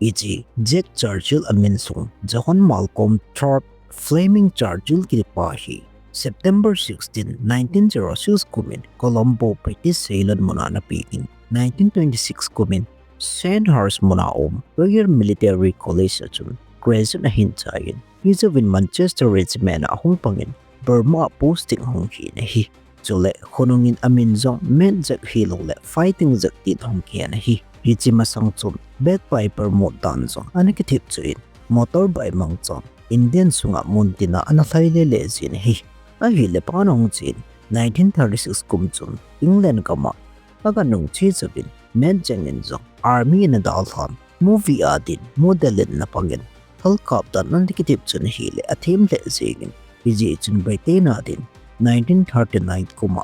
Hiche Jack Churchill amin lhung Johann Malcolm Thorpe Fleming Churchill kitipa hi September sixteen, nineteen zero six kumin Colombo, British Ceylon muna ana pekin, nineteen twenty-six kumin Sandhurst muna um Royal Military College a chun graduate ahin chaiyin, hijouvin Manchester Regiment a ahung pangin Burma a posting ahung hin ahi. Chule khonungin amin jong Mad Jack hilou le Fighting Jack tin ahung kihen ahi. Hiche masang chun bagpiper mut dan jong ana kithip chuin motorbike mangchan Indian sunga muntina ana lhai lele jin ahi. Ahile pan ahung chen nineteen thirty-six kum chun England gam a aga nungche jouvin Mad Jack in jong army ana dalhan, movie a din model in ana pangin, thalkap dan ana kithip chun ahile athem lheh jengin, Hijeh chun Britain a din nineteen thirty-nine kum a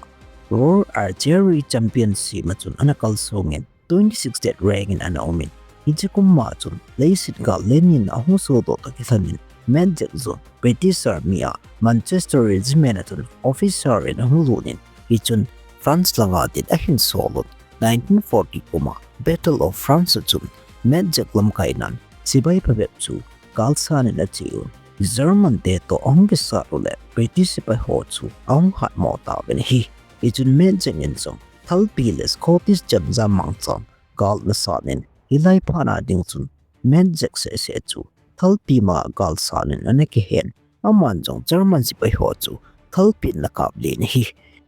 World Archery Championship a chun ana kalsong in twenty-six rank in ana um in, hiche kum a chun leiset gal len in ahung sodoh toh kilhon in Mad Jack chu British Army a Manchester Regiment a chun officer in ahung lut in, hichun France langa din ahin sol un. Nineteen forty kum a Battle of France a chun Mad Jack lamkai nan sepai phabep chu galsan in ache un. German te toh ahung kisat u le British sepai ho chu ahung hatmo tauvin ahi. Hichun Mad Jack in jong thalpi le Scottish chemjam mangchan gal ana san in, hilai phat a ding chun Mad Jack seh seh chu thalpi ma galsan in ana kihen. Aman jong German sepai ho chu thalpi in ana kap len ahi.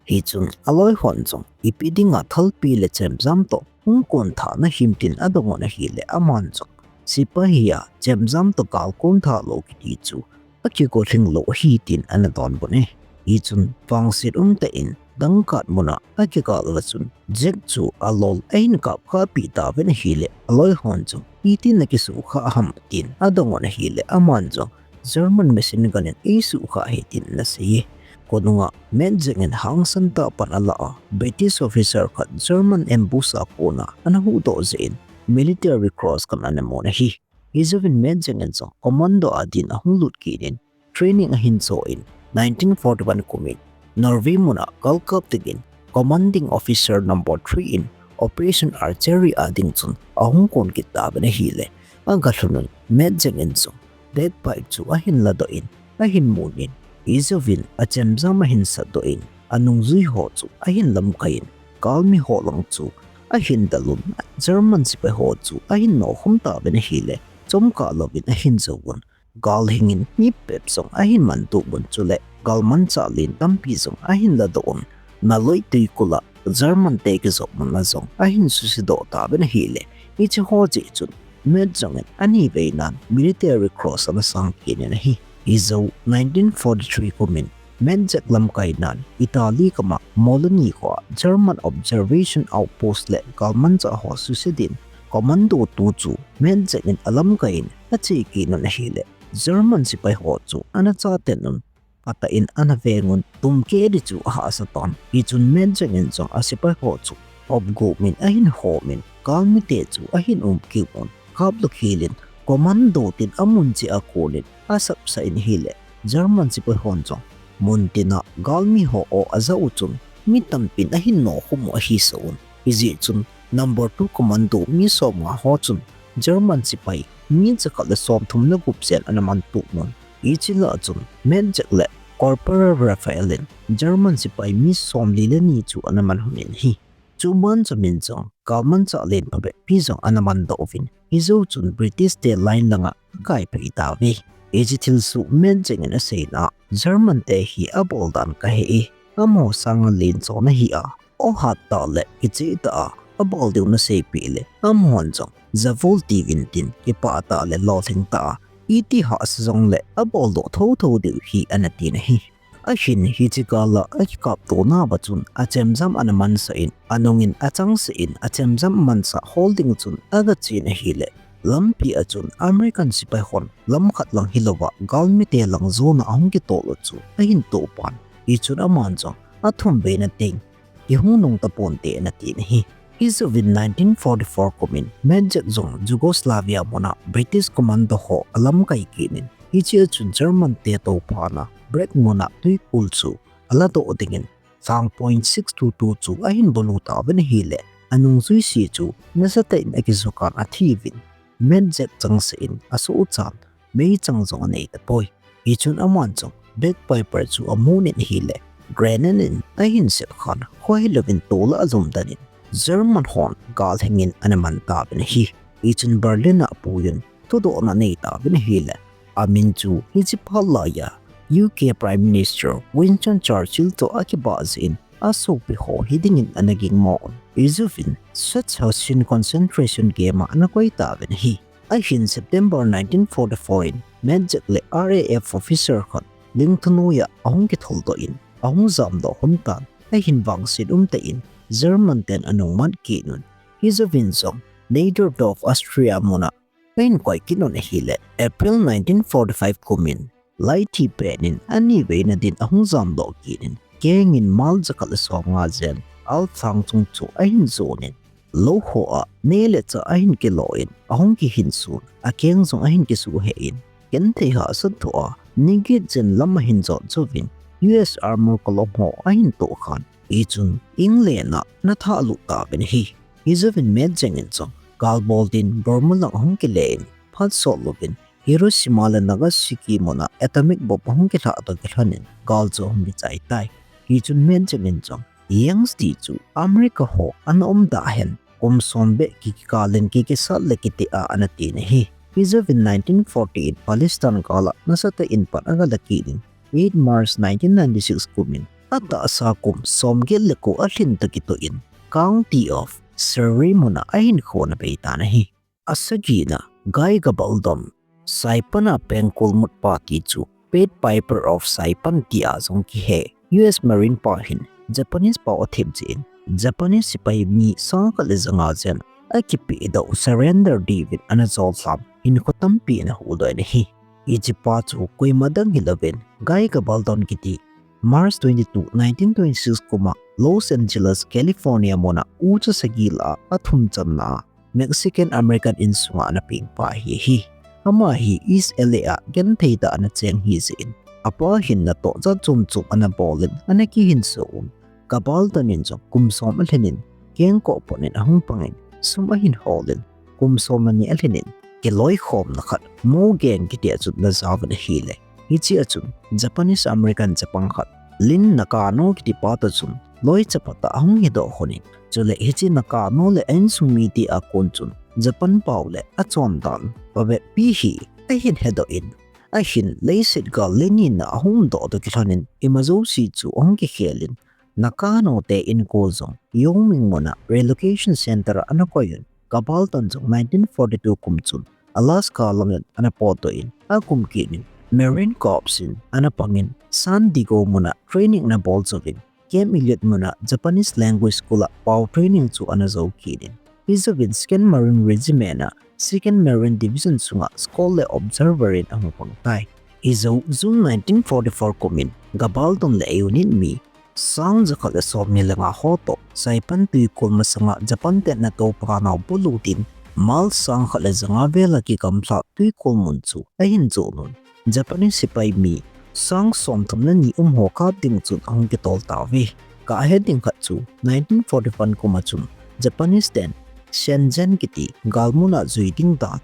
Hichun aloi hon jong ipi dinga thalpi le chemjam toh hung kon tha nahim tin adong un ahile, aman jong sepai hi a chemjam toh gal kon tha lou kiti chu akigolhing lou ahi tin ana donbut e. Hichun vangset umtah in Dunkirk mun a akigal uva chun Jack chu alol ahin kap khah peh tauvin ahile, aloi hon jong itin akisukhah ham tin adong un ahile, aman jong German machine gun in eisukhah ahi tin ana sei e. Khonunga Mad Jack in hangsan tah pan ala a, British officer khat German ambush a kona ana huhdoh jeh in military cross khat ana mun ahi. Hijouvin Mad Jack in jong commando a din ahung lut kit in training ahin cho in, nineteen forty-one kum in Norway mun a gal kap dingin commanding officer number three in Operation Archery a ding chun ahung kon kit tauvin ahile, agalhun un Mad Jack in jong bagpipe chu ahin ladoh in, ahin mun in, hijouvin achemjam ahin satdoh in, anungjui ho chu ahin lamkai in, galmi ho lang chu ahin del un, German sepai ho chu ahin nokhum tauvin ahile, chomkah louvin ahin jou un. Gal hing in mi phabep jong ahin mantup un, chule galmanchah len tampi jong ahin ladoh un. Naloi tuikul a German te kijop mun a jong ahin susedoh tauvin ahile, hiche ho jeh chun Mad Jack in anivei nan military cross ana sang kit in ahi. Hijou nineteen forty-three kum in Mad Jack lamkai nan Italy gam a Milan kho a German observation outpost le galmanchah ho suse din commando two chu Mad Jack in alamkai in ache kit un ahile, German sepai ho chu ana chaten un, atah in ana veng un, tumkeh di chu ahahsa tan. Hichun Mad Jack in jong asepai ho chu hopgop in ahin hom in, galmi te chu ahin umkip un, kap lou khel in commando tin amun cheh a kon in asapsah in ahile, German sepai hon jong mun tin a galmi ho aw ajah u chun mi tampin ahin nokhum u ahi sa un. Hijeh chun number two commando mi somnga ho chun German sepai mi jakhat le somthum le gup jen ana mantup un. Hiche lah a chun Mad Jack le Corporal Raphael in German sepai mi somli le ni chu ana manhon in ahi. Chuban chom in jong galmanchah len phabep pi jong ana mandoh uvin, hijou chun British te line langa akai phei tauve. Hiche thilsoh Mad Jack in aseina, German te hi abol dan kahe e, amaho sanga lenchon ahi a, aw hat tah le kicheh tah a abol diu naseipeh le, amahon jong Jawohl tiuvin tin, kipah tah le lolhing tah a, iti hahsa jongle aboldoh thotho diu ahi, ana tin ahi. Ahin hiche gal a akikaptona uva chun achemjam ana mansah in, anung in achangseh in, achemjam mansah hol ding chun agachen ahile, lampi a chun American sepai hon lamkhat lang hilouva galmite lang jona ahung kitol u chu ahin toh pan. Hichun aman jong athum beina teng kihung nung taponte, ana tin ahi. Hijouvin nineteen forty-four kum in Mad Jack jong Yugoslavia muna British commando ho alamkai kit in, hichea chun German te touphan a Brest muna twikul chu aladoh dingin sang point six two two chu ahin bulu tauvin ahile, anungjui se chu nasatah in akijukan athiuvin, Mad Jack changseh in asohchan meichang jong anei tapoi. Hichun aman jong bagpiper chu amun in ahile, grenade in ahin sep khan, khohelouvin tol a alum den in, German hon gal hing in ana man tauvin ahi. Hichun Berlin a apuiyun thudohna anei tauvin ahile, amin chu hiche phat laiya U K Prime Minister Winston Churchill toh akibah jeh in asopi ho hiding in ana gingmo un. Hijouvin Sachsenhausen concentration camp a ana koi tauvin ahi. Ahin September nineteen forty-four in Mad Jack le R A F officer khat lingthu noiya ahung kitholdoh in, ahung jamdoh lhon tan, ahin vangset umtah in German ten anungmat kit un. Hijouvin jong Niederdorf, Austria muna ahin koi kit un ahile, April nineteen forty-five kum in Lai thi pen in ani veina din ahung jam doh kit in, keng in mile jakhat le som nga jen al sang chung chu ahin jon in, lou ho a neh le chah ahin kilo in, ahung kihin sun, akeng jong ahin kisuheh in, genthei hahsat thoh a, ni get jen lam ahin jot jouvin, U S Armour column ho ahin tohkhan. Hichun England a ana thah lut tauvin ahi. Hijouvin Mad Jack in jong gal bol din Burma lang ahung kile in, phat sot louvin Hiroshima le Nagasaki mun a atomic bomb ahung kilhah toh kilhon in gal chu ahung kichai tai. Hichun Mad Jack in jong Yangs ti chu America ho ana umda hen, kum som beh kikikal in kikisat le kiti a ana tin ahi. Hijouvin nineteen forty-eight Palestine gal a nasatah in pan aga la kit in, eight March nineteen ninety-six kum in, atahsa kum som get le ko alhin toh kitoh in, County of Surrey mun a ahinkho ana bei tan ahi. Asagina, Guy Gabaldon, Saipan a pengkul mutpa ti chu Pied Piper of Saipan tia jong kihe. U S Marine pa hin Japanese pao athem jeh in, Japanese sepai mi sang khat le janga jen akipehdoh, surrender diuvin ana jol lham, hinkho tampi ana huhdoh in ahi. Hichepa chu koima dang hilouvin, Guy Gabaldon kiti, March twenty-two, nineteen twenty-six kum a Los Angeles, California mun a ucha sagi lah a athum channa a Mexican American insunga ana pengpa ahi. Ama hi East L A a genthei tah a ana cheng ahi jeh in, apa hin natoh jat chom chom ana bol in ana kihinso un. Gabaldon in jong kum som alhin in, kengkoh pon in ahung pang in, sum ahin hol in, kum som le ni alhin in, kiloikhomna khat, Morgan kiti a chun ana jaovin ahile, hiche a chun Japanese American chapang khat, Lin Nakano kiti pa toh chun loi chapang tah ahung hedoh lhon in, chule hiche Nakano le a insung mite a kon chun Japan pao le achondan phabep pi hi ahin hedoh in, ahin leiset gal le nina ahung doh toh kilhon in, ima jouse chu ahung kikhel in, Nakano te inkol jong Wyoming mun a relocation center a ana koi un, Gabaldon jong nineteen forty-two kum chun Alaska lang in ana potdoh in, akum kit in Marine Corps in ana pang in, San Diego mun a training ana bol jouvin, Camp Elliott mun a Japanese Language School a pao training chu ana jou kit in, hijouvin Second Marine Regiment a Second Marine Division sunga Scout le Observer in ahung pang tai. Hijou June nineteen forty-four kum in Gabaldon le a unit mi sang jakhat le som ni le nga ho toh Saipan twikol masanga Japan ten ana toupha nau bulu din mile sang khat le janga vel a kigamlha twikol mun chu ahin jon un, Japanese sepai mi sang som thum le ni um ho kap ding chun ahung kitol tauve. Kah het ding khat chu nineteen forty-one kum a chun Japanese ten Shenzhen kiti galmun a jui ding dan,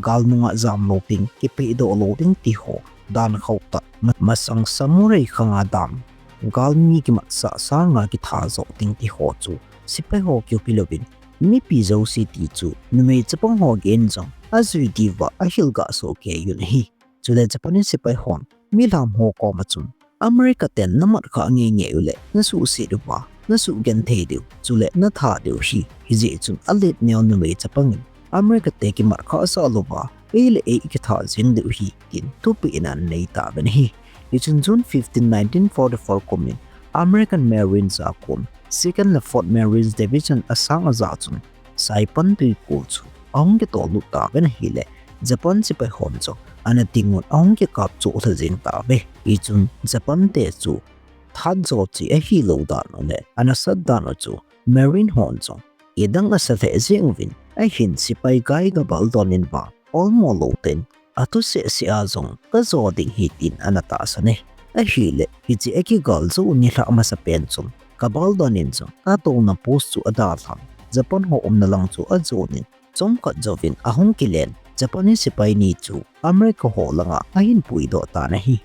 galnung a jam lou ding, kipehdoh lou ding ti ho dan khauh tah, ma-, masang samurai khang a dan, galmi kimatsah sanga kitha joh ding ti ho chu sepai ho kiu hilouvin, mipi jouse ti chu numei chapang ho gei in jong ajui diuva ahil ga soh kei un ahi. Chule Japanese sepai hon milham ho koma chun, America ten namat khah ngeingei uleh nasuhset uva nasugenthei diu, chule natha diu ahi. Hijeh chun alet neo numei chapang in America te kimat khah sah louva ei le ei ikitha jeng diu ahi, tin thupeh in ana nei tauvin ahi. Hichun June fifteen, nineteen forty-four kum in American Marines a kon Second le Fourth Marines Division asang aja chun Saipan twikol chu ahung kitol lut tauvin ahile, Japan sepai hon jong ana ding un ahung kikap choh lha jeng tauve. Hichun Japan te chu that jo cheh ahilou dan u le anasat dan u chu Marine hon jong kidang asa lheh jeng uvin, ahin sepai Guy Gabaldon in vang olmo lou ten, athu seh seh a jong kajo ding ahi tin ana tahsan e. Ahile, hiche akigal jou nilhah masapen chun Gabaldon in jong atouna post chu adalhan, Japan ho umna lang chu ajon in, chomkhat jouvin ahung kilen Japanese sepai ni chu America ho langa ahin puidoh tan ahi.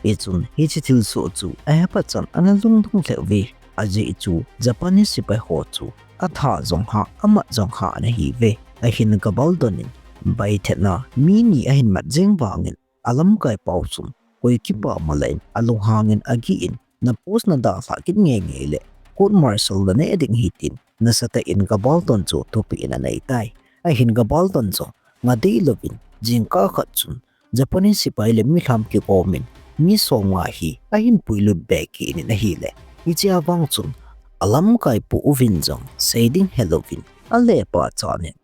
Hichun hiche thilsoh chu ahephat chan ana lungdong lheh uve. Ajeh chu Japanese sepai ho chu atha jong hah, amat jong hah ana hiuve. Ahin Gabaldon in baithetna mi ni ahin mat jeng vangin, alamkai pau chun koi kipah mala in alunghang in agih in, na post nadalhah kit ngeingei le court martial naneh ding ahi tin nasatah in Gabaldon chu thupeh in anei tai. Ahin Gabaldon chu ngadeilou vin jingkah khat chun Japanese sepai le milham kigomin mi somnga hi ahin puilut be kit in ahile, hichea vang chun alamkai pu uvin jong sei ding helouvin, alepachat in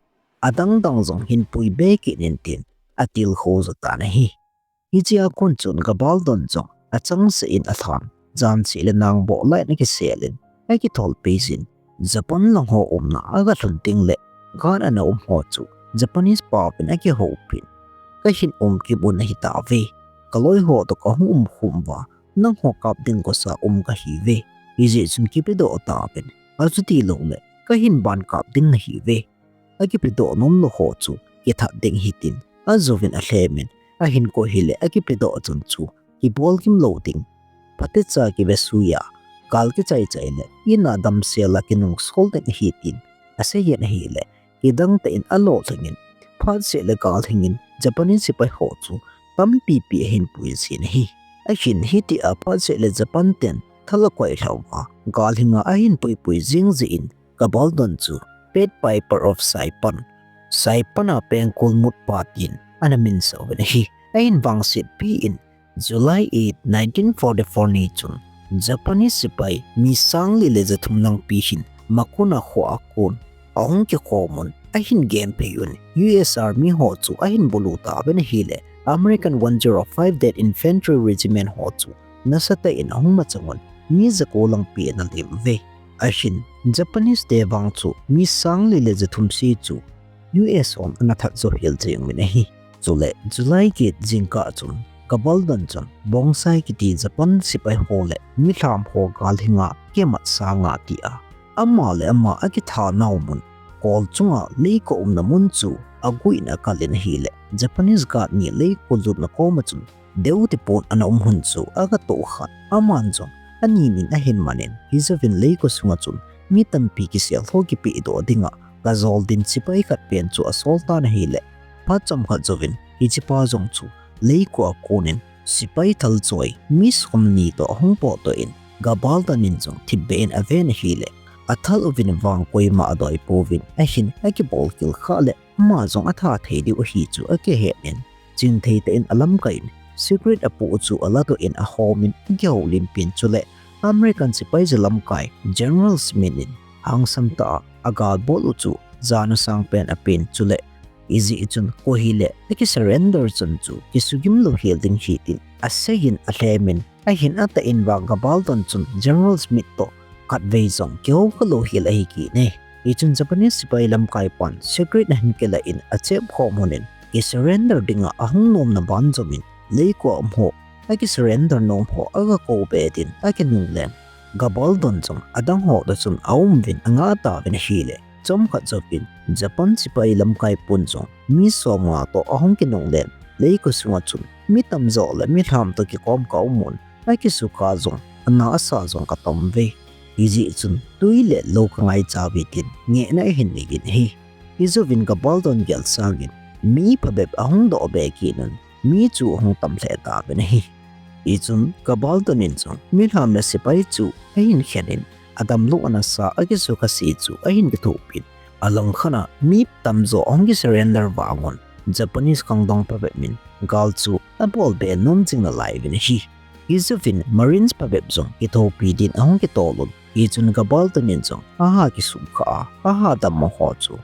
adangdang jong hin pui be kit in tin atilkhou jo tan ahi. Hichea kon chun Gabaldon jong achangseh in alhan, jan seh le nang boh lai in akisel in, akithol pei jin, Japan lang ho umna aga lhun ding le guard ana um ho chu Japanese paovin akihoupi in, kahin um kit u ahi tauve. Kaloi ho toh kahung um khum uva, nangho kap ding kosa um kahiuve. Hijeh chun kipedoh tauvin, achuti lou le kahin ban kap ding nahiuve. Akipedoh nom lou ho chu kithat ding ahi tin, ajouvin alhem in, ahinkho hile akipedoh chun chu kibol gim lou ding, phatecha kivesui a, gal kichai chai le in a damsel a kinungsol ding ahi tin asei in ahile, kidang tah in alolhing in, phat seh le gal hing in Japanese sepai ho chu tampi pi ahin pui jin ahi. Ahin hitia phat seh le Japan ten thal akoi lhah uva, gal hing a ahin puipui jing jeh in, Gabaldon chu Pied Piper of Saipan, Saipan a pengkul mutpa tin ana minsa uvin ahi. Ahin vangsetpi in, July eight, nineteen forty-four ni chun Japanese sepai mi sang li le ja thum lang pi hin Makuna kho a kon ahung kikhomun, ahin genphei un, U S Army ho chu ahin bulu tauvin ahile, American one zero five Dead Infantry Regiment ho chu nasatah in ahung machang un, mi ja ko lang pi ana lim uve. Ahin, Japanese te vang chu mi sang li le ja thum seh chu U S hon ana that jou hel jeng uvin ahi. Chule July get jingkah chun Gabaldon chun Bongshai kiti Japan sepai ho le milham ho gal hing a kimat sang a tia, ama le ama akitha nau mun kol chunga leiko umna mun chu aguh in akal in ahile, Japanese guard ni leiko lutna koma chun deu tipon ana um hun chu aga toh khan, aman jong anin in ahin man in, hijouvin leiko sunga chun mi tampi kisel ho kipehdoh dinga gajol din sepai khat pen chu asol tan ahile, phat chomkhat jouvin hichepa jong chu leiko a kon in sepai thal choi mi somni toh ahung potdoh in, Gabaldon in jong thipbeh in aven ahile, athal uvin vang koima adoi pouvin ahin akibol kil khah le, ama jong atha thei diu ahi chu akihet in, chingthei tah in alamkai in, cigarette apoh chu aladoh in ahom in, akihoulimpi in, chule American sepai ja lamkai General Smith in hangsam tah a agalbol u chu jana sangpen apen, chule ijeh chun koi hile akisurrender chan chu kisugim lou hel ding ahi tin asei in alhem in, ahin atah in vang Gabaldon chun General Smith toh khatvei jong kihou khalou hel ahi kit e. Hichun Japanese sepai lamkai pan cigarette ahin kilah in achep khom un in, kisurrender dinga ahung nomna ban jom in, leiko a um ho, akisurrender nom ho aga kou be din akinungle in, Gabaldon jong adang ho toh chun aum uvin angah tauvin ahile, chomkhat jouvin Japan sepai lamkai pun jong mi somnga toh ahung kinungle in, leiko sunga chun mi tamjo le milham toh kikom kaum un, akisukha jong, ana asa jong katom uve. Hijeh chun tui le lou kangaicha uve tin ngehna ahin nei in ahi. Hijouvin Gabaldon gel sangin mi phabep ahung doh be kit un, mi chu ahung tam lheh tauvin ahi. Hichun Gabaldon in jong milham le sepai chu ahin khen in, adamlou ana sa, akisukha se chu ahin kithopi in, alangkhat a mi tamjo ahung kisurrender vang un, Japanese khangdong phabep in gal chu abol be nom jing nalai uvin ahi. Hijouvin Marines phabep jong kithopi din ahung kitol un, hichun Gabaldon in jong aha kisukha a, aha dammo ho chu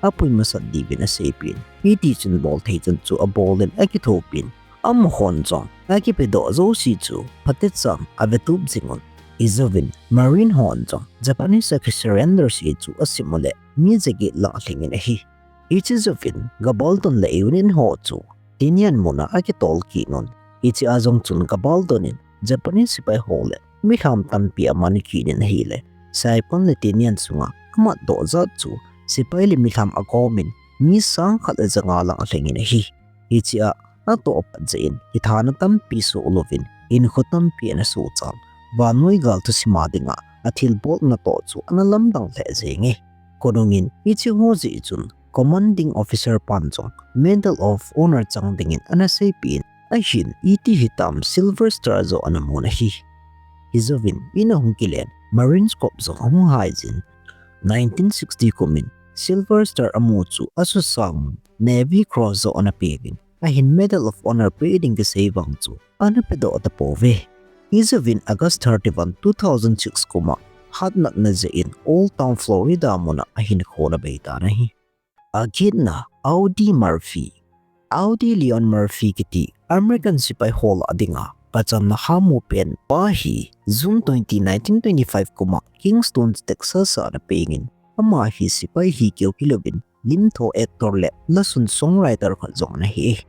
apui masat diuvin aseipeh in, hitichun bol thei chan chu abol in akithopi in, amahon jong akipedoh jouse chu phatechan avetup jing un, hijouvin Marine hon jong Japanese akisurrender se chu asim u le mi jaget lang alhing in ahi. Hiche jouvin Gabaldon le a union ho chu Tinian muna akitol kit un, hichea jong chun Gabaldon in Japanese sepai ho le milham tampi aman kit in ahile, Saipan le Tinian sunga amatdoh jat chu sepai le milham akom in mi sang khat le janga lang alhing in ahi. Hichea atoh pat jeh in kithana tampi soh louvin hinkho tampi ana sohchal, vannoi gal thusim a dinga athilbolna toh chu ana lamdang lheh jenge. Khonung in hiche ho jeh chun commanding officer pan jong Medal of Honor chang dingin ana seipeh in, ahin iti hitam Silver Star joh ana mun ahi. Hijouvin in ahung kilen Marines Corps jong ahung haijin, nineteen sixty kum in Silver Star amu chu asusang un Navy Cross joh ana peuvin, ahin Medal of Honor pe ding kisei vang chu ana pedoh tapouve. Hijouvin August thirty-one, two thousand six kum a hatnatna jeh in Old Town Florida muna ahinkho ana beitan ahi. Agetna, Audie Murphy. Audie Leon Murphy kiti American sepai ho lah dinga pachatna hamu pen pa hi June twenty, nineteen twenty-five kum a Kingston, Texas a ana pengin, ama hi sepai hi keu hilouvin limtho actor le lasun songwriter khat jong ana hi.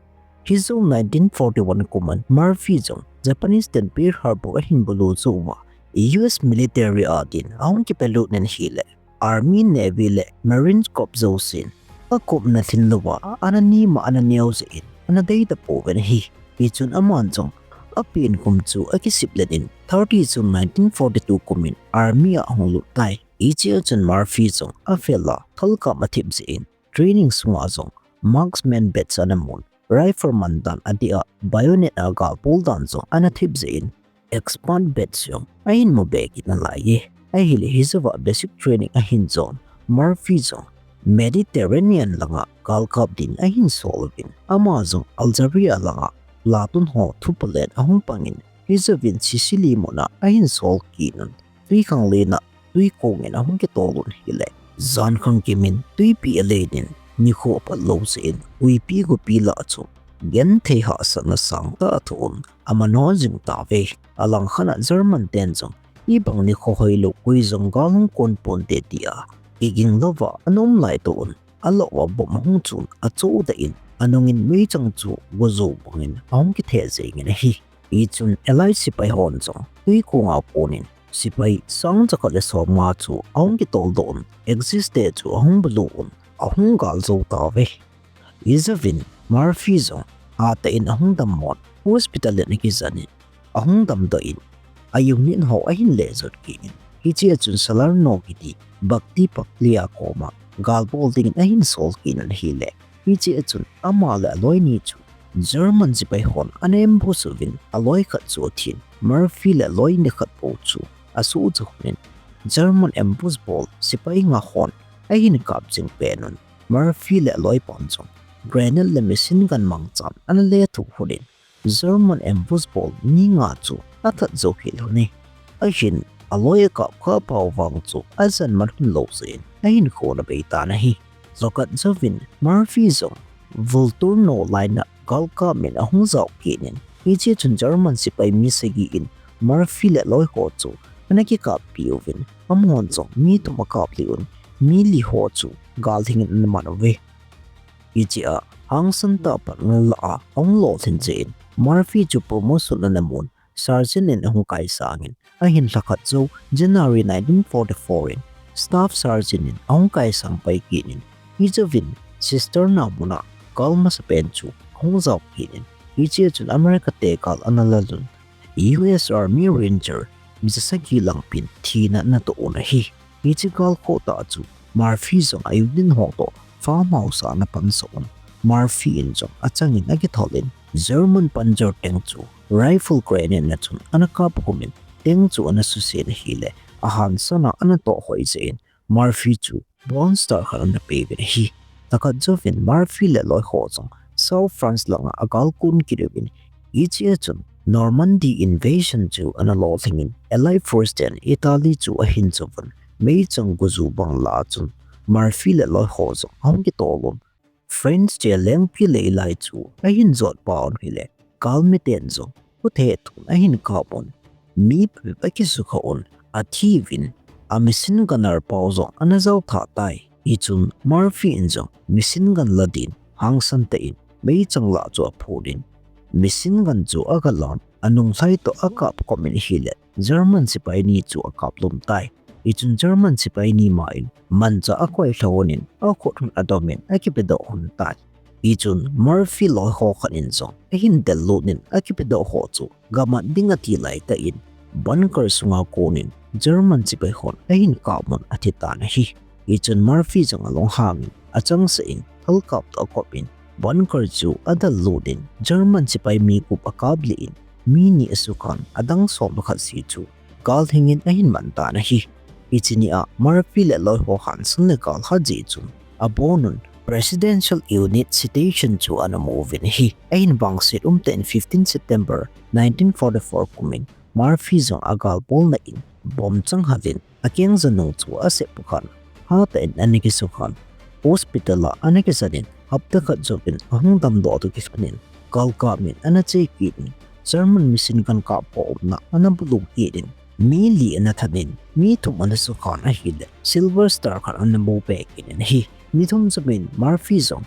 Hijou nineteen forty-one kum a Murphy jong Japanese ten Pearl Harbor ahin bulu jou uva, U S military a din ahung kipelut in ahile, Army, Navy le Marine Corps jousen akopna lhin louva ana nima ana neo jeh in ana deita pouvin ahi. Hichun aman jong apen kum chu akisip let in thirty June nineteen forty-two kum in Army a ahung lut tai. Hichea chun Murphy jong afel a thalkam athip jeh in training sunga jong marksman batch ana mun, rifleman dan adeh a bayonet a gal bol dan jong ana thip jeh in expert batch jong ahin mu be kit nalai e. Ahile hijouva basic training ahin jon Murphy jong Mediterranean langa gal kap din ahin sol uvin, ama jong Algeria langa latun ho thupulen ahung pangin, hijouvin Sicily muna ahin sol kit un, twikhanglen a twikong in ahung kitol un ahile, jankhang kimin twipi alen in, nikho aphat lou jeh in huipi gopi lah chu genthei hahsatna sangtah athoh un amano jing tauve. Alangkhat a German ten jong ibang nikho hoilou, koi jong gal hung kon ponte tia kiging louva ana um lai toh un, aloh uva bomb ahung chun achohdoh in, anungin meichang chu go jou bangin ahung kithe jengin ahi. Hichun Allied sepai hon jong twikong a konin sepai sang jakhat le somnga chu ahung kitoldoh un, Axis te chu ahung bulu un, ahung gal jou tauve. Hijouvin Murphy jong hatah in ahung dammon, hospital in akijanin, ahung damdoh in, a unit ho ahin lejot kit in, hichea chun Salerno kiti Baptist Paglia koma gal bol dingin ahin sol kit in ahile, hichea chun ama le aloi ni chu German sepai hon ana ambush uvin, aloi khat chu athin, Murphy le aloi ni khat bou chu asuh jeh in, German ambush bol sepai nga hon ahin kap jing pen un, Murphy le aloi pon jong grenade le machine gun mangchan ana lethuh lhon in, German ambush bol mi nga chu athat jou kit lhon e. Ahin aloi akap kha pau vang chu ajan man lhon lou jeh in ahinkho ana bei tan ahi. Chukhat jouvin Murphy jong Volturno line a gal kap in ahung jao kit in, hichea chun German sepai mi sagi in Murphy le aloi ho chu ana kikappi uvin, amahon jong mi thum akap lih un, mi li ho chu gal hingin ana man uve. Hichea hangsan tah pan ana la a, ahung lolhin jeh in Murphy chu promotion ana mun, sergeant in ahung kaisangin, ahin lhakhat jou January nineteen forty-four in staff sergeant in ahung kaisang pai kit in, hijouvin Cisterna muna gal masapen chu ahung jao kit in, hichea chun America te gal ana lal un, U S Army Ranger mi jasagi langpin thina ana toh un ahi. Hiche gal khoh tah chu Murphy jong a unit ho toh farmhouse a ana pansah un, Murphy in jong achangin akithol in, German Panzer tank chu rifle grenade na chun ana kap khum in, tank chu ana suse in ahile, ahansan a ana toh hoi jeh in Murphy chu Bronze Star khat ana pe uvin ahi. Chukhat jouvin Murphy le aloi ho jong South France langa agal kon kit uvin, hichea chun Normandy invasion chu ana lolhing in, Allied force ten Italy chu ahin cho uvin, meichang go jou bang lah a chun Murphy le aloi ho jong ahung kitol un, French te lengpi lei lai chu ahin jot pa un ahile, galmi ten jong khuthe thun ahin kap un, mi phabep akisukha un, athi uvin, a machine gunner pau jong ana jao tha tai. Hichun Murphy in jong machine gun la din hangsan tah in meichang lah chu aphut in, machine gun chu aga lan, anung lhai toh akap khum in ahile, German sepai ni chu akap lum tai. Hichun German sepai ni ma in manchah akoi lha un in, akhut hun adom in akipedoh un tai. Hichun Murphy loi ho khat in jong ahin del lut in akipedoh ho chu gamat ding ati lai tah in bunker sunga kon in German sepai hon ahin kap un athi tan ahi. Hichun Murphy jong alunghang in achangseh in thalkap toh akop in bunker chu adel lut in German sepai mi gup akap lih in mi ni asukhan adang som le khat si chu gal hingin ahin man tan ahi. Hiche ni a Murphy le aloi ho hansan le gal hat jeh chun abon un Presidential Unit Citation chu ana mu uvin ahi. Ahin vangset umtah in fifteen September nineteen forty-four kum in Murphy jong agal bolna in bomb chang hat in akeng ja nung chu asep pukhan, hatah in ana kisukhan, hospital a ana kijan in hapta khat jouvin ahung damdoh toh kilhon in galkap min ana che kit in, German machine gun kap ho umna ana bulung kit in, mi li ana that in, mi thum ana sukha in ahile, Silver Star khat ana mu be kit in ahi. Mi thum chu min Murphy jong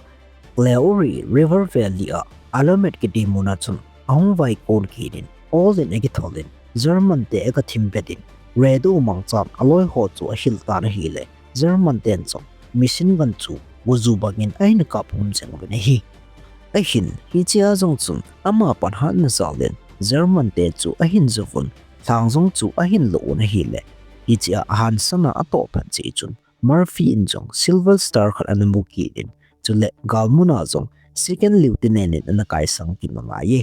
Clery River Valley a Alamet kiti mun a chun ahung vaikon kit in, ol in akithol in, German te aga thim pet in, radio mangchan aloi ho chu ahil tan ahile, German ten jong machine gun chu guju bangin ahin kap hum jeng uvin ahi. Ahin, hichea jong chun ama panhatna jal in German te chu ahin jo uvin, lhang jong chu ahin lo un ahile, hichea ahansan a atoh phat jeh chun Murphy in jong Silver Star khat ana mu kit in, chule galmun a jong Second Lieutenant in ana kaisang kit nalai e.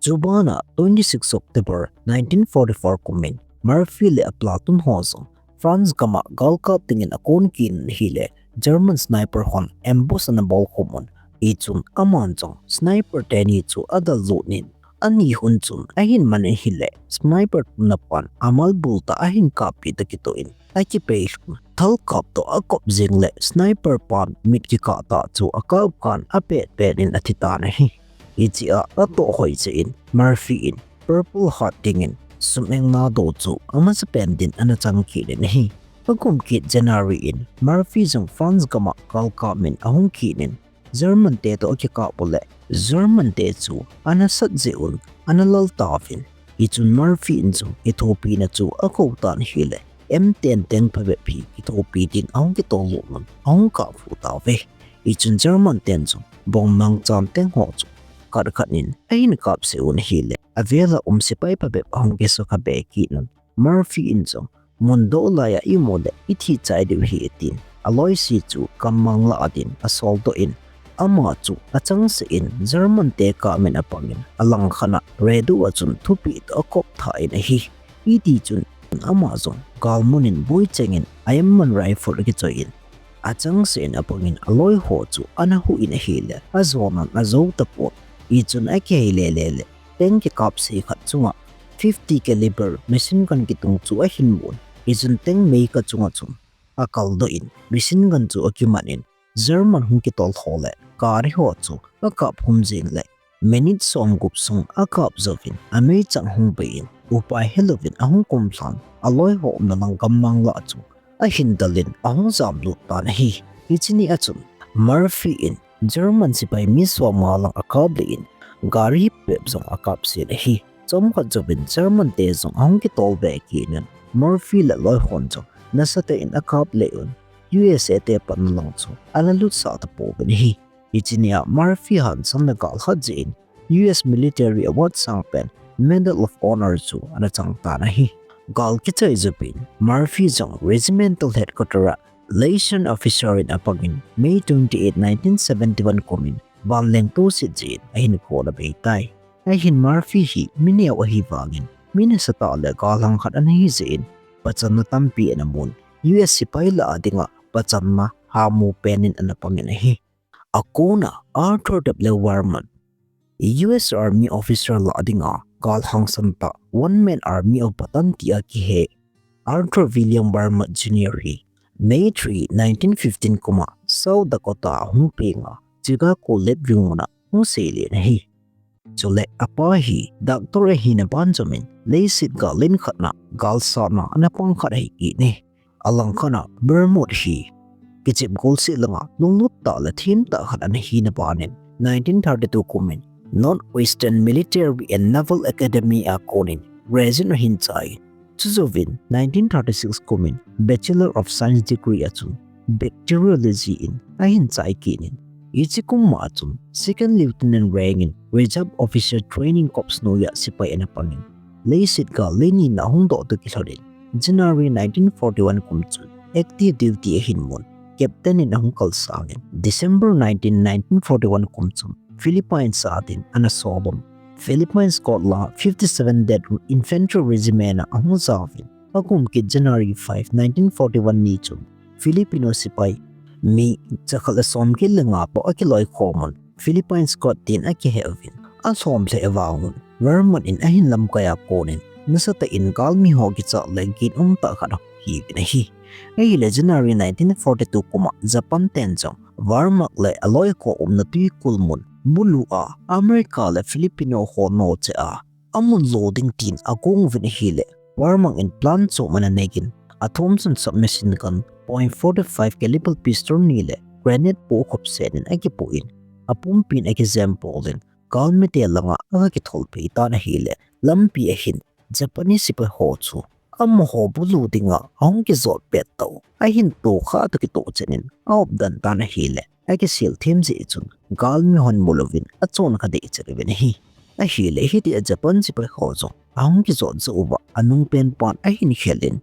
Chuban a twenty six October nineteen forty four kum in Murphy le a platoon ho jong France gam a galkap dingin akon kit in ahile, German sniper hon ambush ana bol khum un, hichun aman jong sniper teni chu adal lut in, ani hun chun ahin man in ahile, sniper thumna pan amal bul tah ahin kap peh tah kitoh in, akipei lhun, thal kap toh akop jing le sniper pan mit kikah tah chu akap kan apet pet in athi tan ahi. Hichea atoh hoi jeh in Murphy in Purple Heart dingin sum engna dou chu amasapen din ana chang kit in ahi. Akum kit January in Murphy jong France gam a galkap min ahung kit in, German te toh akikap u le, German te chu ana sat jeh un ana lal tauvin. Hichun Murphy in jong kithopina chu akou tan ahile, M ten tank phabep hi kithopi ding ahung kitol lut un ahung kap phu tauve. Hichun German ten jong bomb mangchan tank ho chu khat khat in ahin kap seh un ahile, avel a um sepai phabep ahung kisukha be kit un, Murphy in jong, mun doh lai a imu le ithi chai diu ahi, atin, aloi se chu gammang lah a din asol doh in, ama chu achangseh in German te kap in apang in, alang khat a radio a chun thupeh toh akop tha in ahi. Hiti chun ama jong galmun in boi cheng in M one rifle akichoi in, achangseh in apang in aloi ho chu ana huh in ahile, ajon in ajo tapon. Hichun akihei lele le, tank kikap sei khat chunga fifty caliber machine gun kitung chu ahin mun. Hichun tank meikha chunga chun akal doh in, machine gun chu akiman in, German hung kitol ho le gari ho chu akap hum jing le, minute somgup sung akap jouvin ameichang hung bei in, upai helouvin ahung kumlhan, aloi ho umna lang gammang lah chu ahin dal in ahung jam lut tan ahi. Hiche ni a chun Murphy in German sepai mi somnga lang akap lih in, gari bep jong akap sen ahi. Chomkhat jouvin German te jong ahung kitol be kit in, Murphy le aloi hon jong nasatah in akap lih un, U S A te panna lang chu ana lutsah tapouvin ahi. Hiche ni a Murphy hansanna gal khat jeh in U S Military Award sangpen Medal of Honor chu ana chang tan ahi. Gal kichai jouvin Murphy jong Regimental Headquarter a Liaison Officer in apang in May twenty-eight, nineteen seventy-one kum in vanleng toset jeh in ahinkho ana bei tai. Ahin Murphy hi mi neo ahi vangin mi nasatah le galhang khat ana hi jeh in pachatna tampi ana mun. U S sepai lah a dinga pachatna hamu pen in ana pang in ahi. Akona Arthur W. Wermuth, U S Army officer lah a dinga gal hangsan tah, one man army of Bataan tia kihe Arthur William Wermuth Junior hi May three, nineteen fifteen kum a South Dakota a hung peng a, Chicago Ledru mun a hung seilih in ahi. Chule apa hi doctor ahina banjom in leiset gal len khat na galsatna ana pang khat ahi kit e. Alang khat a Wermuth hi kichep golseh langa lunglut tah le thim tah khat ana hina ban in nineteen thirty-two kum in Northwestern Military and Naval Academy a kon in graduate ahin chai. Chujouvin nineteen thirty-six kum in Bachelor of Science degree a chun Bacteriology in ahin chai kit in, hiche kum a chun Second Lieutenant rank in Reserve Officer Training Corps noiya sepai ana pang in, leiset gal len nina hung doh toh kilhon in, January nineteen forty-one kum chun active duty ahin mun, Captain in ahung kalsang in, December nineteen, nineteen forty-one kum chun Philippines a din ana solun, Philippines kotlang a fifty-seven Dead Infantry Regiment a ahung jaovin, akum kit January five, nineteen forty-one ni chun Filipino sepai mi jakhat le somget le nga toh akiloikhom un, Philippines kot tin akihe uvin, alhom lheh vang un, Wermuth in ahin lamkai a kon in nasatah in galmi ho kichat le gin um tah khat ahiuvin ahi. Ahile January nineteen forty-two kum a Japan ten jong Wehrmacht le aloikho umna Twikul mun bulu a America le Filipino ho noche a amun lo ding tin agong uvin ahile, Wehrmacht in plan chom ana nei in, athum chun submachine gun point forty-five caliber pistol ni le grenade po khop sen in akipoh in, apumpin akijem pol in, galmite langa aga kitholpi tan ahile, lampi ahin Japanese sepai ho chu amaho bulu dinga ahung kijot pet tau ahin tokha toh kitoh chen in a-op den tan ahile, akisil them jeh chun galmi hon mu louvin achon kha deh chen uvin ahi. Ahile, hitia Japan sepai ho jong ahung kijot jou uva anung pen pan ahin khel in,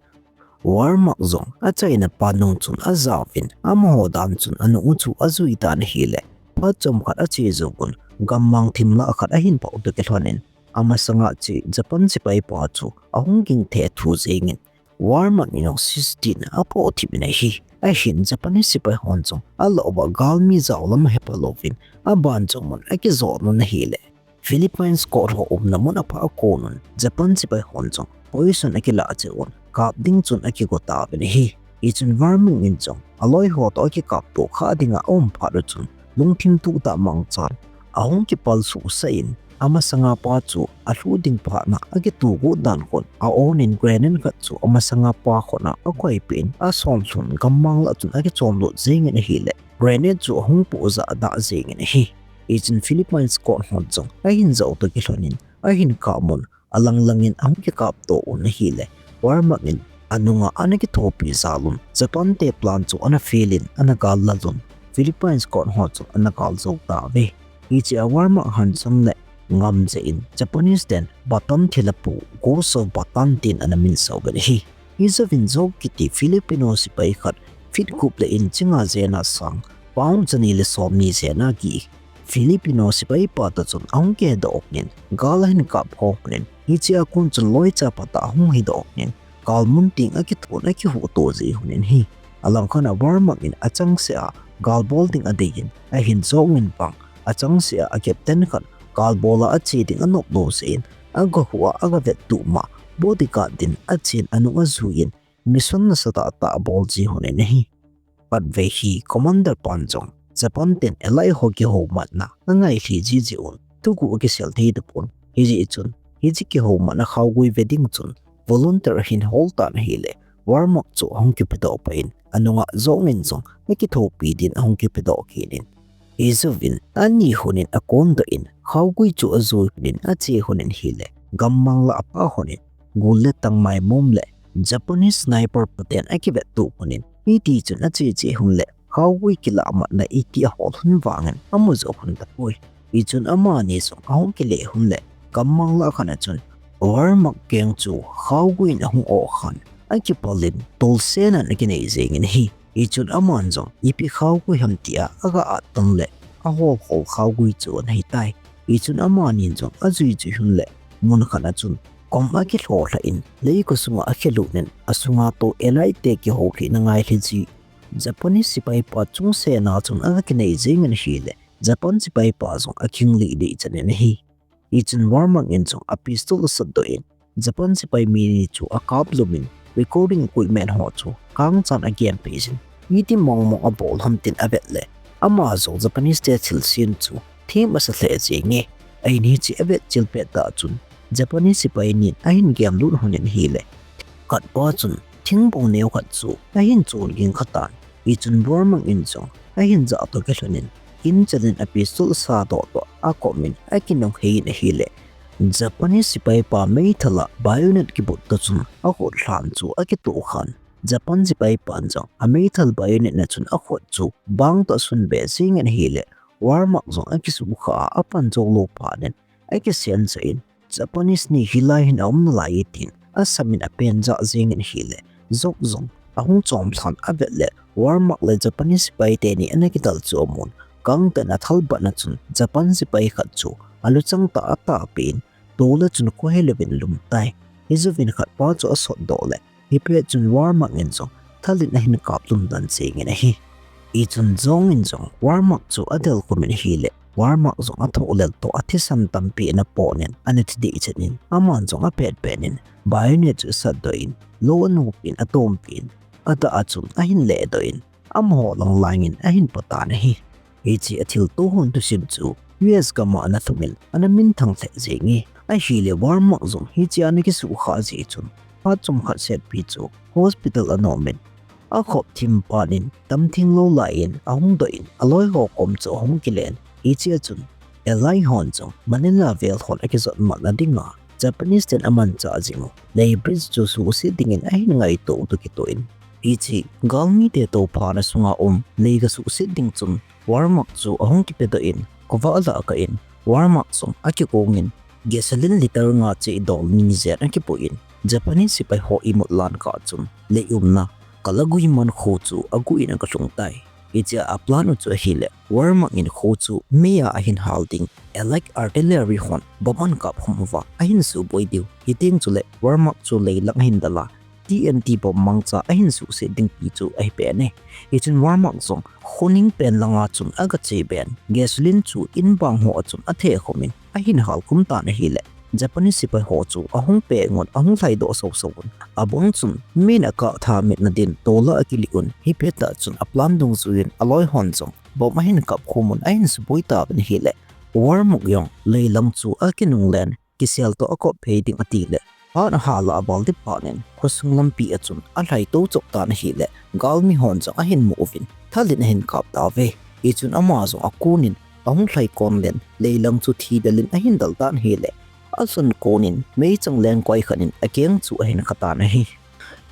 Wehrmacht jong achaina pa nung chun ajaovin, amaho dan chun anung u chu ajui tan ahile, phat chomkhat ache jouvun, gammang thim lah khat ahin pao toh kilhon in, amasanga che Japan sepai pa chu ahung ging thethu jeng in, Wehrmacht in jong sistin apoh thip in ahi. Ahin Japanese sepai hon jong alah uva galmi jao lam ahe pha louvin, aban chun mun akijot un ahile, Philippines court ho umna mun aphah a kon un, Japan sepai hon jong poison akilah cheh un, kap ding chun akigo tauvin ahi. Hichun Wehrmacht in jong aloi ho toh akikap tokha dinga aum phat u chun, lungthim tuh tah mangchan ahung kipal suhsah in, amasanga pa chu alhu ding phat na akituh got dan khun, a-on in grenade khat chu amasanga pa khut a akoi peh in, asonlhun gammang lah chun akichom lut jeng in ahile, grenade chu ahung poh jah dah jeng in ahi. Hichun Philippines court hon jong ahin jao toh kilhon in, ahin kap un, alang lang in ahung kikap to un ahile, Wehrmacht in anunga ana kithopi jal un, Japan te plan chu ana fail in ana gal lal un, Philippines court ho chu ana gal jou tauve. Hichea Wehrmacht hanchang le ngam jeh in Japanese ten Bataan thil apoh, Ghost of Bataan tin ana minso uvin ahi. Hijouvin Jock kiti Filipino sepai khat feet gup le inch nga jen a sang, pound jani le somni jen a gih Filipino sepai pa toh chun ahung kihedoh un, gal ahin kap ho un, hichea kon chun loicha phat a ahung hedoh un, gal mun teng akithon akihuhto ji un ahi. Alang khat a Wehrmacht in achangseh a gal bol ding adei in, ahin Jock in vang achangseh a a-captain khat gal bol a ache ding anop lou jeh in, agahuh a agavettuh ma, bodyguard din achen anung ajui in, mission nasatah tah abol ji un ahi. Khatvei hi commander pan jong Japan ten Allied ho kihoumatna angailhe jiji un, thuguh akisel thei tapon. Hijeh chun, hiche kihoumatna khaogui ve ding chun volunteer ahin hol tan ahile, Wehrmacht chu ahung kipedoh pah in, anunga Jock in jong akithopi din ahung kipedoh kit in, hijouvin ani un in akondoh in, khaogui chu ajui un in, ache un ahile, gammang lah apha un in, gul le tang maimom le Japanese sniper pa ten akivettuh un in, hitichun ache che un le, khaogui kilah matna iti ahol un vangin amu jou un tapoi. Hichun amani jong ahung kile un le, gammang lah khat a chun Wehrmacht keng chu khaogui in ahung oh khan, akipal in tolsen an akinei jeng in ahi. Hichun aman jong ipi khaogui ham tia aga at tan le, ahol khol khaogui chu ana hitai. Hichun amanin jong ajui jui un le, mun khat a chun kom akilhoh lhah in, leiko sunga akhelut in, asunga toh Allied te kihoulhihna ngailhe ji Japanese sepai pa chungsetna chun aga kinei jeng in ahile, Japan sepai pa jong akhing lih lih chan in ahi. Hichun Wehrmacht in jong a-pistol asatdoh in, Japan sepai mi ni chu akap lum in, recording equipment ho chu kangchan agenpeh jin, iti mong mong abol ham tin avet le, ama jong Japanese te thilsem chu them asa lheh jenge. Ahin hiche avetchil pet tah chun, Japanese sepai nin ahin gemlut un in ahile, khat pa chun thingbung neo khat chu ahin chon ging kha tan. Hichun Wehrmacht in jong ahin jah toh kilhon in, kimchan in a-pistol asadoh toh akom in akinunghei in ahile, Japanese sepai pa meithal a bayonet kibut toh chun akhut lhan chu akitoh khan, Japan sepai pan jong ameithal bayonet na chun akhut chu bang toh asunbe jeng in ahile, Wehrmacht jong akisukha a, apan jou lou phat in akisensah in, Japanese ni hilai hin aum nalai e tin asam in apenjah jeng in ahile, Jock jong ahung chom lhan avet le, Wehrmacht le Japanese sepai teni ana kidal chu amun, gangtah in athalbat na chun Japan sepai khat chu aluchang tah a atahpeh in, tol a chun khohei louvin alum tai. Hijouvin khat pa chu asotdoh le, hipet chun Wehrmacht in jong thal in ahin kaplum den jeng in ahi. Hichun Jock in jong Wehrmacht chu adel khum in ahile, Wehrmacht jong athoh lel toh athisan tampi ana pon in, ana thi deh chan in, aman jong apetpet in bayonet chu asatdoh in, lou anop in atompi in, adah a chun ahin ledoh in, amaho lang lang in ahin patan ahi. Hiche athilto hon thusim chu U S gam a ana thum in ana minthang lheh jeng e. Ahile Wehrmacht jong hiche a ana kisuhkhah jeh chun, phat chomkhat setpi chu hospital a anom in, akhop thim pan in damtheng lou lai in ahung doh in, aloi ho kom chu ahung kilen. Hiche a chun Allied hon jong Manila vel hon akijot matna dinga Japanese ten amanchah jing u lei bridge chu suhset dingin ahin ngaito u toh kitoh in, hiche galmite tophana sunga um lei gasuhset ding chun Wehrmacht chu ahung kipedoh in, khovah lah kah in Wehrmacht jong akigong in, gasoline litre nga cheh dol ni jen akipui in, Japanese sepai ho imut lan kah chun lei umna Kalaguiman kho chu aguh in agalhung tai. Hiche a aplan u chu ahile, Wehrmacht in kho chu mei a ahin hal ding, Allied artillery hon bomb ahin kap khum uva ahin suboi diu, hiteng chule Wehrmacht chu lei lang ahin del a, T N T bomb mangcha ahin suhset ding ti chu ahi pen e. Hichun Wehrmacht jong khoning pen langa chun agache ben, gasoline chu in bang ho a chun athe khum in ahin hal khum tan ahile, Japanese sepai ho chu ahung peng un, ahung lhaidoh soso un. Abang chun min akah tha mitna din tol a akilih un, hipet tah chun aplan dungjuiyin aloi hon jong bomb ahin kap khum un ahin suboi tauvin ahile, Wehrmacht jong lei lang chu akinung len, kisel toh akop phei ding ati le, phat ahal a aval ding phat in khosung lampi a chun alhai to chok tan ahile, galmi hon jong ahin mu uvin thal in ahin kap tauve. Hichun ama jong akon in ahung lhai kon len, lei lang chu thi del in ahin del tan ahile, alhun kon in meichang lengkoi khat in akeng chu ahin kha tan ahi.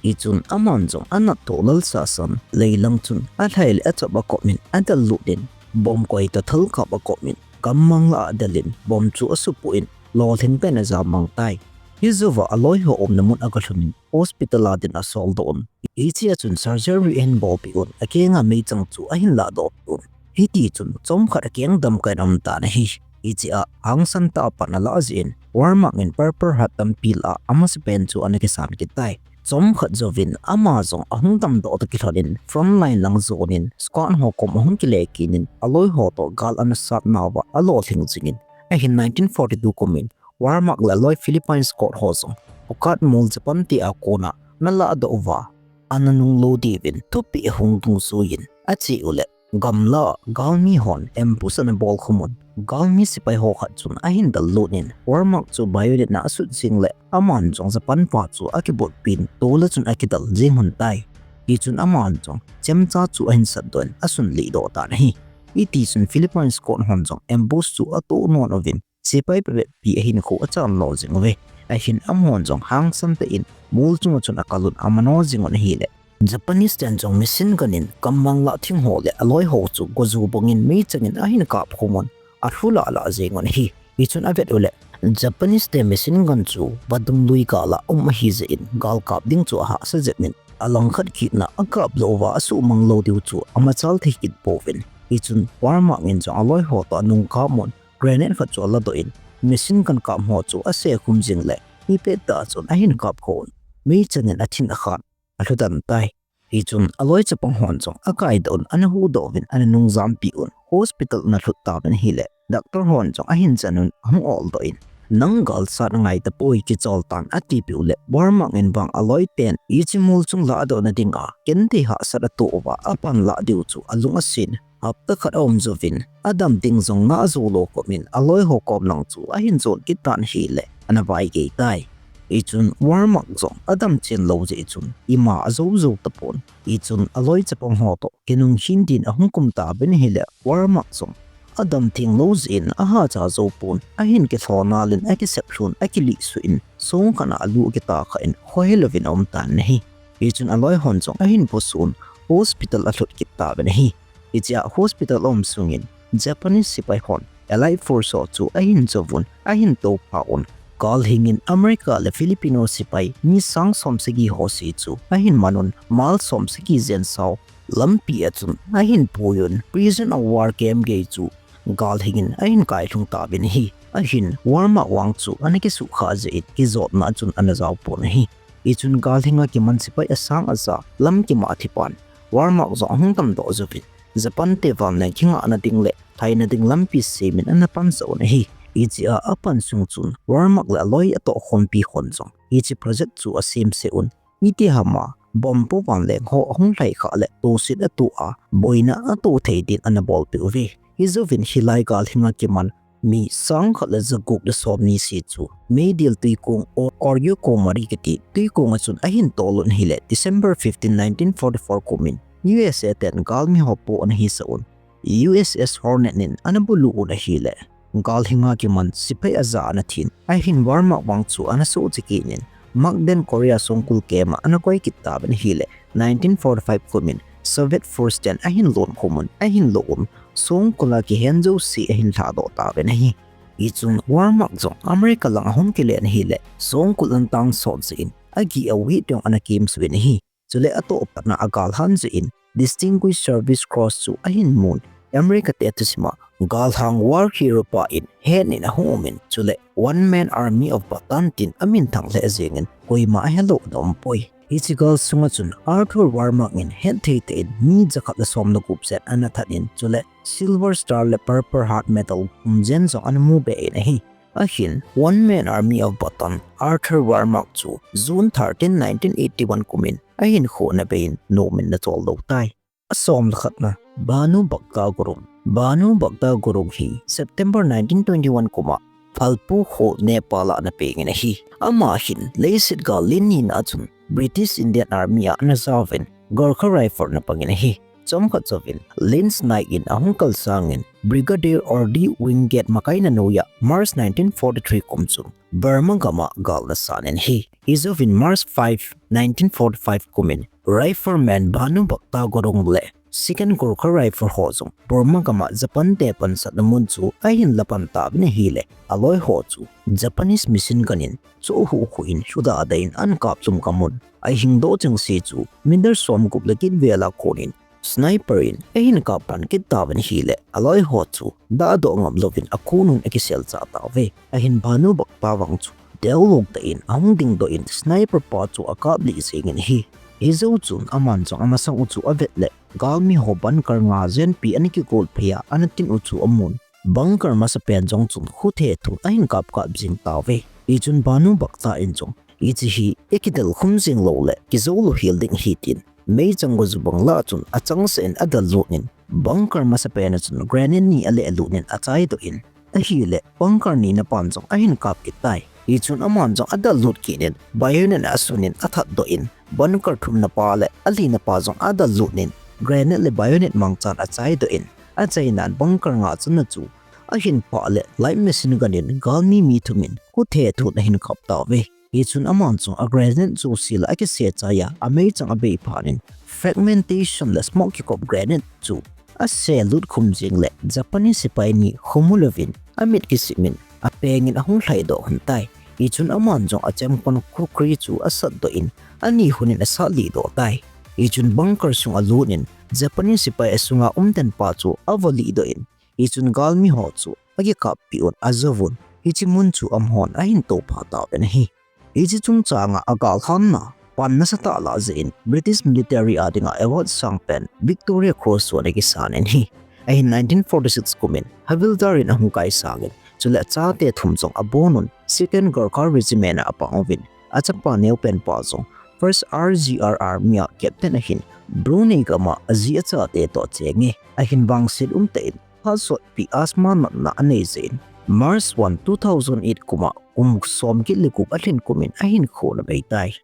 Hichun aman jong anat toh lal sasa in lei lang chun alhai le achop akop in adel lut in, bomb koi toh thal kap akop in, gammang lah a adel in bomb chu asupoh in lolhing pen ajam mang tai. Hijouva aloi ho umna mun agalhun in hospital a din asol doh un. Hiche a chun surgery ahin bolpeh un, akeng a meichang chu ahin lahdoh peh un. Hiti chun chomkhat akeng damkah in aum tan ahi. Hiche a hangsan tah a pan alah jeh in Wehrmacht in Purple Heart tampi lah a amasapen chu ana kisan kit tai. Chomkhat jouvin ama jong ahung damdoh toh kilhon in front line lang jon in squad ho kom ahung kile kit in aloi ho toh gal ana sat nauva alolhing jing in, ahin nineteen forty-two kum in Wehrmacht le aloi Philippine Squad ho jong Pukat mol Japan te a kona ana lahdoh uva, ana nung lou diuvin thupeh ahung dungjuiyin ache u le, gamlah a galmi hon ambush ana bol khum un, galmi sepai ho khat chun ahin del lut in Wehrmacht chu bayonet na asut jing le, aman jong Japan pa chu akibutpin tol a chun akidel jing un tai. Hichun aman jong chemcha chu ahin satdoh in asun lih doh tan ahi. Hiti chun Philippine Squad hon jong ambush chu atoh non uvin, sepai phabep pi ahinkho achan lo jing uve. Ahin amahon jong hangsan tah in mol chunga chun akal un amano jing un ahile, Japanese ten jong machine gun in gammang lah thing ho le aloi ho chu goju bang in meichang in ahin kap khum un, alhu lah lah jing un ahi. Hichun avet u le, Japanese te machine gun chu vadung lui gal a um ahi jeh in gal kap ding chu ahahsa jep in, alangkhat kitna akap lou uva asuhmang lou diu chu amachal thei kit pouvin. Hichun Wehrmacht in jong aloi ho toh anung kap un, grenade khat chu aladoh in, machine gun kap ho chu ase khum jing le, hipet tah chun ahin kap khum un, meichang in athin akhan alhu tan tai. Hichun aloi chapang hon jong akaidoh un, ana huhdoh uvin, ana nung jampi un, hospital ana lhut tauvin ahile, doctor hon jong ahin chen un, ahung oldoh in, nang gal sat angai tapoi, kichol tan, atipeh u le, Wehrmacht in vang aloi ten hiche mol chung lahdoh na dinga kentei hahsat atoh uva apan lah diu chu alung asen. Hapta khat aum jouvin, adam ding jong ngah jou lou khum in, aloi ho kom lang chu ahin jon kit tan ahile, ana vaigei tai. Hichun Wehrmacht jong adam chen lou jeh chun ima ajou jou tapon. Hichun aloi chapang ho toh kinung hin din ahung kum tauvin ahile, Wehrmacht jong adam theng lou jeh in ahacha jou pon, ahin kilhon nal in, akisep lhun, akilih suh in, songkhat a alu akita khah in, khohe louvin aum tan ahi. Hichun aloi hon jong ahin pusuh un, hospital alhut kit tauvin ahi. Hiche a hospital aum sungin Japanese sepai hon Allied Force ho chu ahin jou un, ahin toupha un, galhing in America le Filipino sepai mi sang som sagi ho se chu ahin man un, mile som sagi jen sao lampi a chun ahin pui un, Prisoner of War camp gei chu galhing in ahin kailhung tauvin ahi. Ahin Wehrmacht vang chu ana kisukha jeh in kijotna a chun ana jao pon ahi. Hichun galhing a kiman sepai asang aja lamkim a athipan, Wehrmacht jong ahung damdoh jouvin, Japan te vanleng kingahna ding le lhaina ding lampi semin ana pansa un ahi. Hiche a apan sung chun Wehrmacht le aloi atohkhompi hon jong hiche project chu asemse un, itiham a bomb po vanleng ho ahung lhai khah le tohset atoh a, boina atoh thei din ana bolpeh uve. Hijouvin hilai galhing a kiman Mi sang khat le za gup le som ni se chu meidil tuikong Or-, Oryo Komari kiti tuikong a chun ahin tol un ahile December fifteen, nineteen forty-four kum in U S A ten galmi ho po ana hisa un U S S Hornet in ana bulu un ahile, gal hinga kiman sepai aja ana thin, ahin Wehrmacht vang chu ana soh cheh kit in, Magdeburg Korea songkul kema ana koi kit tauvin ahile, nineteen forty-five kum in Soviet force ten ahin lon khum un, ahin lo un, songkul a kihen jouse ahin lhadoh tauvin ahi. Hichun Wehrmacht jong America lang ahung kile in ahile, songkul ana tang sot jeh in, agih a wheat jong ana kem suh in ahi. Chule atoh patna a galhan jeh in Distinguished Service Cross chu ahin mun. America te thusim a galhang war hero pa in het in ahung um in, chule One Man Army of Bataan tin amin thang lheh jeng in, koima ahelou ana um poi. Hiche gal sunga chun Arthur Wehrmacht in het thei tah in mi jakhat le som le gup jen ana that in, chule Silver Star le Purple Heart Medal kum jen jong ana mu be in ahi. Ahin One Man Army of Bataan Arthur Wehrmacht chu June thirteen, nineteen eighty-one kum in ahinkho ana bei in nom in ana chol lou tai. Asom le khatna, Bhanu Bhakta Gurung. Bhanu Bhakta Gurung hi September nineteen twenty-one kum a Phalpu kho Nepal a ana peng in ahi. Ama hin leiset gal lin nina a chun British Indian Army a ana jaovin Gorkha Rifle ana pang in ahi. Chomkhat jouvin Lance Naik in ahung kalsang in Brigadier Ordi Wingate makaina noiya March nineteen forty-three kum chu Burma gam a gal ana san in ahi. Hijouvin March five, nineteen forty-five kum in Rifleman Bhanu Bhakta Gurung le Second Gorkha Rifle ho jong Burma gam a Japan te pansatna mun chu ahin la pan tauvin ahile, aloi ho chu Japanese machine gun in chu huhhuh in suda da in ana kap chum kham un. Ahing doh chengse chu meter som gup le kit vel a kon in sniper in ahin kap pan kit tauvin ahile, aloi ho chu dahdoh ngam louvin akon un akisel chah tauve. Ahin Bhanu Bhakta vang chu deolong tah in ahung dingdoh in sniper pa chu akap lih jeng in ahi. Hijou chun aman jong amasang u chu avet le galmi ho bunker nga jenpi ana kigol phei a ana tin u chu amun. Bunker masapen jong chun khuthe thun ahin kap kap jing tauve. Hichun Bhanu Bhakta in jong, hiche hi ikidel khum jing lou le kijou lou hel ding ahi tin, meichang go ju bang lah chun achangseh in adel lut in, bunker masapen a chun grenade ni aleh lut in achaidoh in, ahile bunker nina pan jong ahin kap kit tai. Hichun aman jong adel lut kit in, bayonet asun in athatdoh in, bunker thumna pa le alina pa jong adel lut in, grenade le bayonet mangchan achaidoh in, achainan bunker nga channa chu ahin phah le light machine gun in galmi mi thum in khuthe thun ahin kap tauve. Hichun aman jong agrenade chu sil a akise chai a, ameichang abei phat in fragmentation le smoke kikop grenade chu ase lut khum jing le Japanese sepai ni khum u louvin amit kisim in apeng in ahung lhaidoh lhon tai. Hichun aman jong achemkon kukri chu asatdoh in ani lhun in asat lih doh tai. Hichun bunker sung alut in Japanese sepai asunga um den pa chu ava lihdoh in, hichun galmi ho chu akikappi un ajouvun, hiche mun chu amahon ahin toupha tauvin ahi. Hiche chungchang a agalhan na pan nasatah alah jeh in British military a dinga award sangpen Victoria Cross chu ana kisan in ahi. Ahin nineteen forty-six kum in Havildar in ahung kaisang in, chule achate thum jong abon un Second Gorkha Regiment a apang uvin, achapa neopen pa jong First R G R Army a captain ahin, Brunei gam a aji achate toh acheng e. Ahin vangset umtah in phat sotpi asthma natna anei jeh in, March one, two thousand eight kum a kum som kit le gup alhin kum in ahinkho ana bei tai.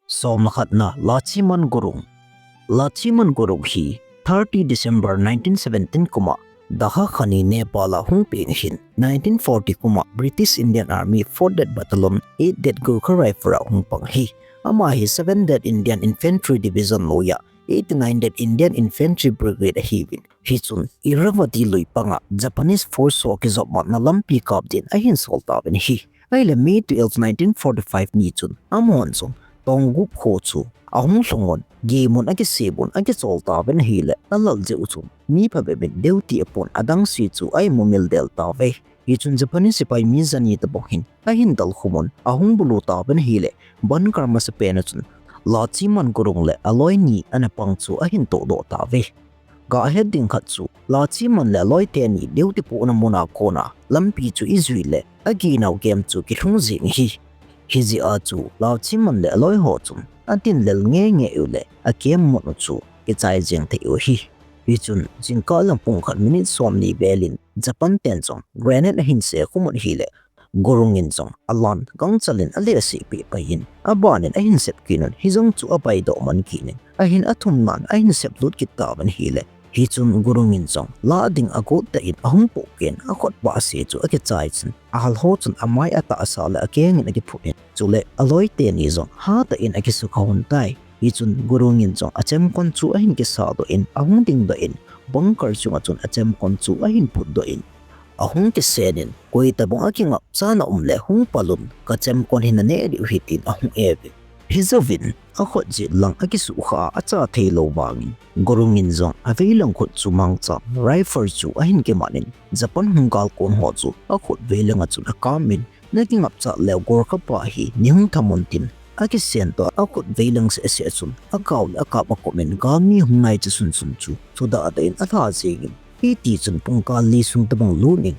Som le khatna, Lachiman Gurung. Lachiman Gurung hi thirty December nineteen seventeen kum a Dakakhani, Nepal a hung peng ahin, nineteen forty kum a British Indian Army four Th Battalion, eight Th Gorkha Rifle a hung pang ahi. Ama hi seven Th Indian Infantry Division loiya eighty-nine Th Indian Infantry Brigade ahiuvin, hichun Irrawaddy lui panga Japanese force ho kijopmatna lampi kap din ahin sol tauvin ahi. Ahile May twelve, nineteen forty-five ni chun amahon jong Taunguk kho chu ahung lhung un, gei mun akisem un akichol tauvin ahile, alal jeh u chun mi phabep in duty apon adang se chu a-imu mil del tauve. Hichun Japanese sepai mi jani tobang hin ahin del khum un, ahung bulu tauvin ahile, bunker masapen a chun Lachiman Gurung le aloi ni ana pang chu ahin tohdoh tauve. Gahet ding khat chu, Lachiman le aloi teni duty pohna mun a kona lampi chu ijui le, aginau game chu kilhung jing ahi. Hijeh a chu, Lachiman le aloi ho chun adin lel ngeingei u le, a game mun u chu kichai jeng thei u ahi. Hichun, jingkah lang pung khat minute som ni vel in, Japan ten jong grenade ahin se khum un ahile, Gurung in jong alan gangchal in alehse peh pai in, aban in ahin sep kit un, hijong chu abaidoh man kit in, ahin athumnan ahin sep lut kit tauvin ahile, hichun Gurung in jong lah ding agot tah in ahung pohkeh in, akhut pahse chu akichai chun, ahal ho chun amai atahsa le akeng in akiphut in, chule aloi teni jong hatah in akisukha un tai. Hichun Gurung in jong achemkon chu ahin kisadoh in, ahung dingdoh in, bunker chunga chun achemkon chu ahin phutdoh in, ahung kisen in, koi tabang akingap chan a um le hung pal un, kachemkon hi naneh diu ahi tin ahung e uve. Hijouvin, akhut jet lang akisukha a acha theilou vangin, Gurung in jong aveilang khut chu mangcha rifle chu ahin kiman in, Japan hung galkon ho chu akhut veilanga chun akam in, nakingap chat leu Gorkha pa hi neihung tham un tin, akisen toh akhut veilang seh seh chun, akao le akap akum in galmi hung naicha sunsun chu thudah dah in alha jeng in, hitichun pungkal li sung tabang lut in,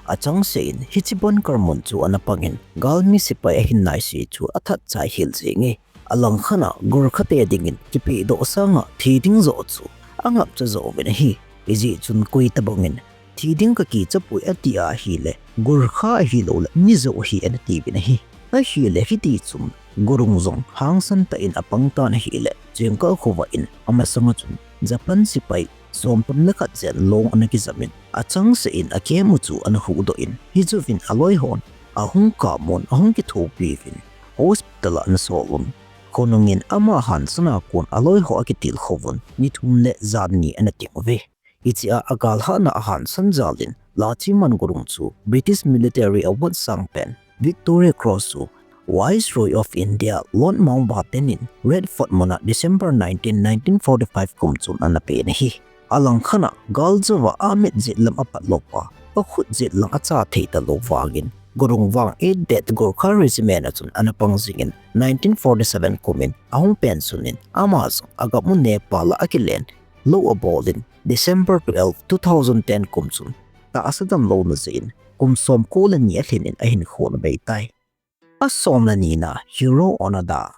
achangseh in hiche bunker mun chu ana pang in, galmi sepai ahin naise chu athat chai hel jeng e. Alangkhat a Gorkha te dingin kipehdoh sanga thi ding joh chu angapcha joh uvin ahi. Hijeh chun koi tabang in thi ding kakicha poi ati ahile, Gorkha ahilou le mi jou ahi ana tiuvin ahi. Ahile hitichun Gurung jong hangsan tah in apang tan ahile, Chengkah khovah in amasanga chun Japan sepai somthum le khat jen long ana kijam in, achangseh in a camp u chu ana huhdoh in, hijouvin aloi hon ahung kap un, ahung kithopi uvin, hospital a ana sol un. Khonung in ama hansan a kon aloi ho akitilkhou vun, ni thum le jan ni ana ting uve. Hichea agalhatna ahansan jal in, Lachiman Gurung chu British military award sangpen Victoria Cross chu Viceroy of India Lord Mountbatten in Red Fort muna December nineteen, nineteen forty-five kum chun ana pen ahi. Alangkhat a gal jouva amit jet lam apat lou pa, akhut jet lang acha thei talou vangin, Gurung vang eight Death Gorkha Regiment a chun ana pang jingin, nineteen forty-seven kumin ahung pension in, ama jong agam u Nepal a akilen lou abol in, December twelve, two thousand ten kum chun tahsa damlouna jeh in kum somko le ni alhin in ahinkho ana bei tai. Asomle nina, Hiroo Onoda.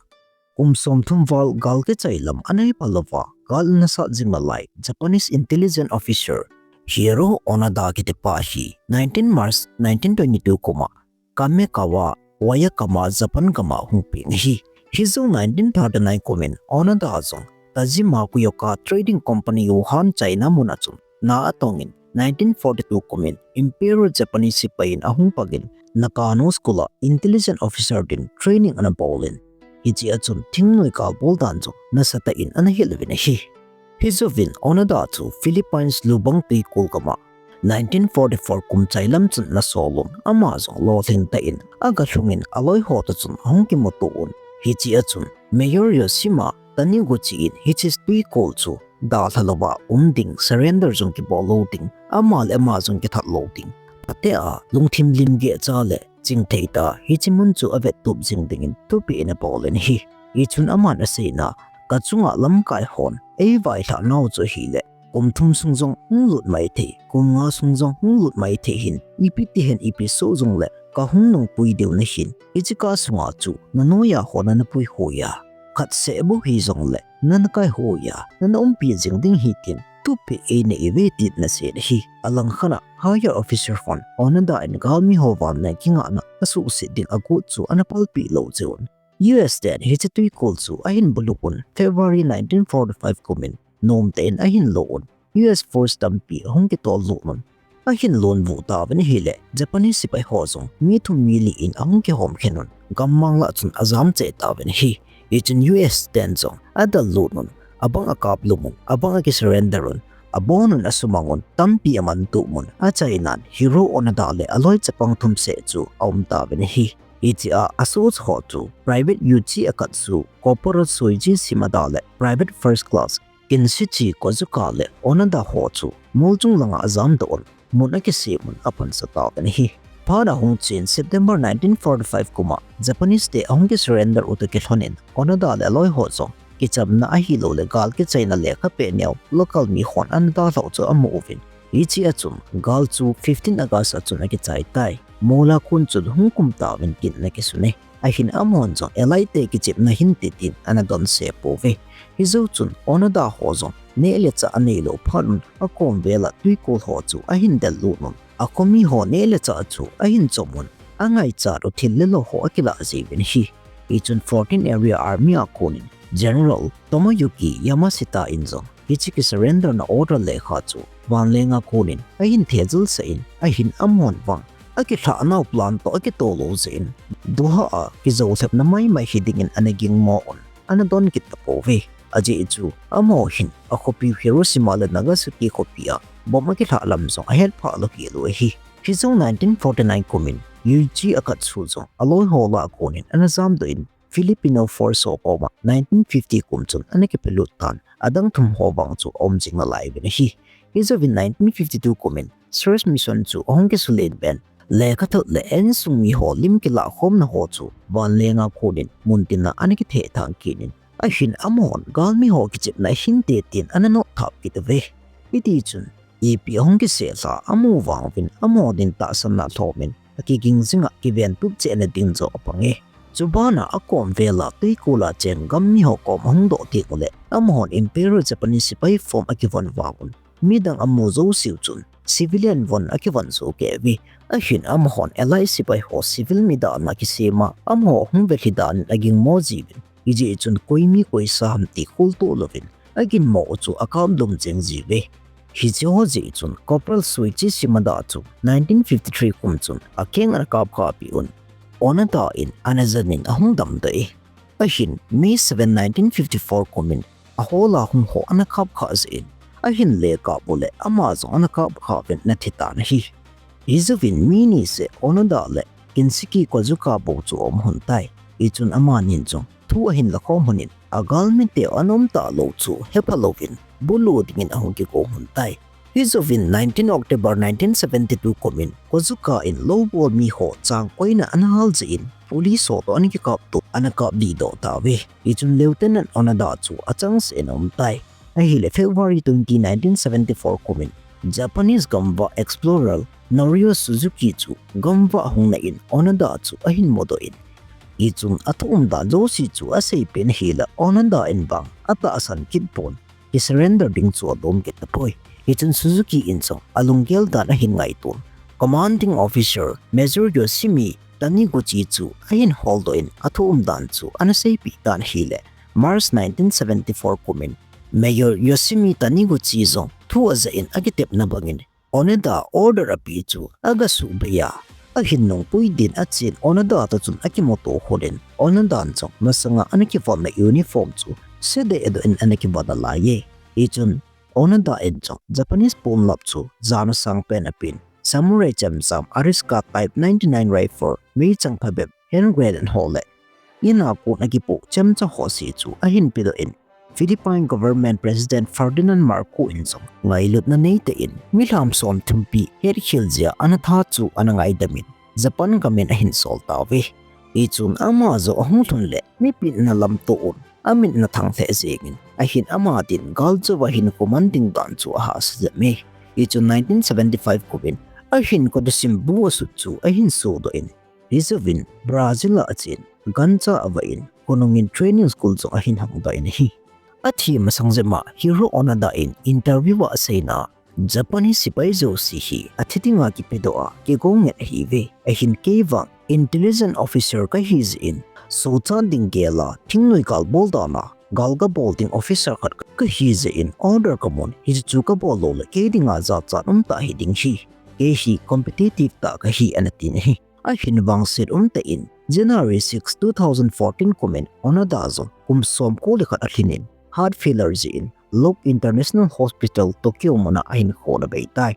Kum somthum val gal kichai lam anei pal louva gal ana sat jing nalai Japanese intelligence officer Hiroo Onoda kitipa hi nineteen March nineteen twenty-two kuma Kamekawa, Wayakama, Japan gama hung peng ahi. Hijong nineteen thirty-nine kumin Onoda jong Tajima Kuyoka Trading Company Wuhan, China muna chun na atongin, nineteen forty-two kumin Imperial Japanese sepai in ahung pangin Nakano School a intelligence officer din training ana bolin, hichea chun thingnoi gal bol dan chu nasatah in ana hil uvin ahi. Hijouvin Onoda chu Philippines Lubang Tuikol gama nineteen forty-four kum chai lam chun ana sol un, ama jong lolhing tah in aga lhungin aloi ho toh chun ahung kimuto un. Hichea chun Major Yoshima Taniguchi in hiche Tuikol chu dalha louva um ding, surrender jong kibol lou ding, ama le ama jong kithat lou ding, phatea lungthim limgeh cha le chingthei tah a hiche mun chu avettup jing dingin thupeh in abolin ahi. Hichun aman aseina, kachunga lamkai hon eivailhah nau chu ahile, kum thum sung jong hung lut maithei, kum nga sung jong hung lut maithei hin, ipi ti hen ipi soh jongle kahung nungpui diu nahin, hiche kah sunga chu nanoiya hon nana puihoi a, khat seh bou hijongle nana kaihoi a, nana umpi jing ding ahi tin thupeh einei uve tin ana sei ahi. Alangkhat a higher officer hon Onoda in galmi ho vanna kingahna asuhset ding agot chu ana palpeh lou jeh un, U S ten hiche Tuikol chu ahin buluk un, February nineteen forty-five kumin nomtah in ahin lo un, U S force tampi ahung kitol lut un, ahin lonvuh tauvin ahile, Japanese sepai ho jong mi thum mi li in ahung kihom khen un, gammang lah chun ajam cheh tauvin ahi. Hichun U S ten jong adel lut un, abang akaplum un, abang akisurrender un, abon un asumang un, tampi amantup un, achainan Hiroo Onoda le aloi chapang thum seh chu aum tauvin ahi. Hichea asoja ho chu Private Yuichi Akatsu, Corporal Soichi Shimada le Private First Class Kinshichi Kozuka le Onoda ho chu mol chung langa ajamdoh un, mun akisem un apansa tauvin ahi. Phat ahung chen September nineteen forty-five kuma Japanese te ahung kisurrender u toh kilhonin Onoda le aloi ho jong kichamna ahiloule gal kichaina lekha peh neo local mi hon ana dalhau chu amu uvin, hichea chun gal chu fifteen August a chun akichai tai. Mola khun chun hung kum tauvin kin ana kisun e. Ahin amahon jong Allied te kichepna hinte tin ana donse pouve. Hijou chun Onoda ho jong neh le chah aneilou phat un akom vel a Tuikol ho chu ahin del lut un, akhomi ho neh le chah chu ahin chomun, angaichat u thil le lo ho akilah jiuvin ahi. Hichun fourteen Area Army a konin General Tomoyuki Yamashita in jong hiche kisurrender na order lekha chu vanlenga konin ahin thejilsah in, ahin amahon vang akilhah nau plan toh akitoh lou jeh in, Doha a kijou lhepna maimai hiding in ana gingmo un, ana don kit tapouve. Ajeh chu amaho hin akhopi Hiroshima le Nagasaki khopi a bomb akilhah lam jong ahet phah lou kit lou ahi. Hiche jong nineteen forty-nine kumin Yuichi Akatsu jong aloi ho lah a konin ana jamdoh in, Filipino force ho koma nineteen fifty kum chun ana kipelut tan, adang thum ho vang chu aum jing nalai uvin ahi. Hiche jouvin nineteen fifty-two kumin search mission chu ahung kisulen pen, lekhathot le insung mi ho lim kilahkhomna ho chu vanlenga konin muntina ana kithethang kit in, ahin amahon galmi ho kichepna ahinte tin ana notthap kit uve. Hitichun ipi ahung kisehlha amu vang uvin amaho din tahsanna lhomin akiging jinga kiventup chehna ding jong apange. Chubana akom vela tuikol a cheng gammi ho kom ahung doh teng uleh amahon Imperial Japanese sepai form akivon vang un, midang amu jouseu chun civilian von akivon sohkei uve. Ahin amahon Allied sepai ho civil mi dahna kisema amaho ahung velhi danin agingmo jiuvin, hijeh chun koi mi koi sa ham ti kholtoh louvin aginmo u chu akap lum jeng jiuve. Hiche ho jeh chun Corporal Soichi Shimada chu nineteen fifty-three kum chun akeng ana kapkhah peh un, Onoda in ana janin ahung damdoh e. Ahin May seven, nineteen fifty-four kumin ahola hung ho ana kapkhah jeh in, ahin lekap uleh ama jong ana kapkhah uvin ana thitan ahi. Hiche jouvin mi ni seh Onoda le Kinseki Kozuka bou chu aum lhon tai. Hichun amanin jong thu ahin lakhom lhonin, agalmi teu ana um talou chu hepha louvin bulu dingin ahung kigo lhon tai. Hiche jouvin nineteen October nineteen seventy-two kumin Kozuka in loubol mi ho changkoina ana hal jeh in police ho toh ana kikapto, ana kaplih doh tauve. Hichun Lieutenant Onoda chu achangseh in aum tai. Ahile February twenty, nineteen seventy-four kumin Japanese gamvah explorer Norio Suzuki chu gamvah hung na in Onoda chu ahin mudoh in, hichun athu umdan jouse chu aseipen ahile Onoda in vang atahsan kit pon, kisurrender ding chu alom kit tapoi. Hichun Suzuki in jong alunggel dan ahin ngaiton, commanding officer Major Yoshimi Taniguchi chu ahin holdoh in athu umdan chu ana seipeh tan ahile March nineteen seventy-four kumin Major Yoshimi Taniguchi jong thu ajah in akitepna bangin Onoda order apeh chu agasuhbei a, ahin nungpui din achen Onoda toh chun akimuto lhonin, Onoda in jong masanga ana kivalna uniform chu sedehdoh in ana kival nalaiye. Hichun Onoda in jong Japanese ponlap chu jana sangpen apen, samurai chemjam Arisaka Type ninety-nine rifle, meichang phabep, hand grenade ho le ina kon akipoh chemcha ho se chu ahin pedoh in, Philippine Government President Ferdinand Marcos in jong ngailutna neitah in milham somthum pi hetkhel jeh a ana tha chu ana ngaidamin, Japan gamin ahin sol tauve. Hichun ama jong ahung lhun le mipetna lamto un amitna thang lheh jengin, ahin ama din galjouva hin command ding dan chu ahahsa jep e. Hichun nineteen seventy-five kumin ahinkho thusim bu asut chu ahin sodoh in, hiche jouvin Brazil a achen, gancha avah in, khonungin training school jong ahin hongdoh in ahi. Athi masang jep ma Hiroo Onoda in interview a aseina, Japanese sepai jouse hi athi dinga kipedoh a kigo ngen ahiuve. Ahin kei vang intelligence officer kahi jeh in, sochat ding gel a thingnoi gal bol dan a gal kabol ding officer khat kahi jeh in order kamun, hiche chu kabol lou le kei dinga jachat umtah hiding ahi. Kei hi competitive tah kahi, ana tin ahi. Ahin vangset umtah in January six, two thousand fourteen kumin Onoda jong kum somko le khat alhin in heart failure jeh in Loke International Hospital, Tokyo muna ahinkho ana bei tai.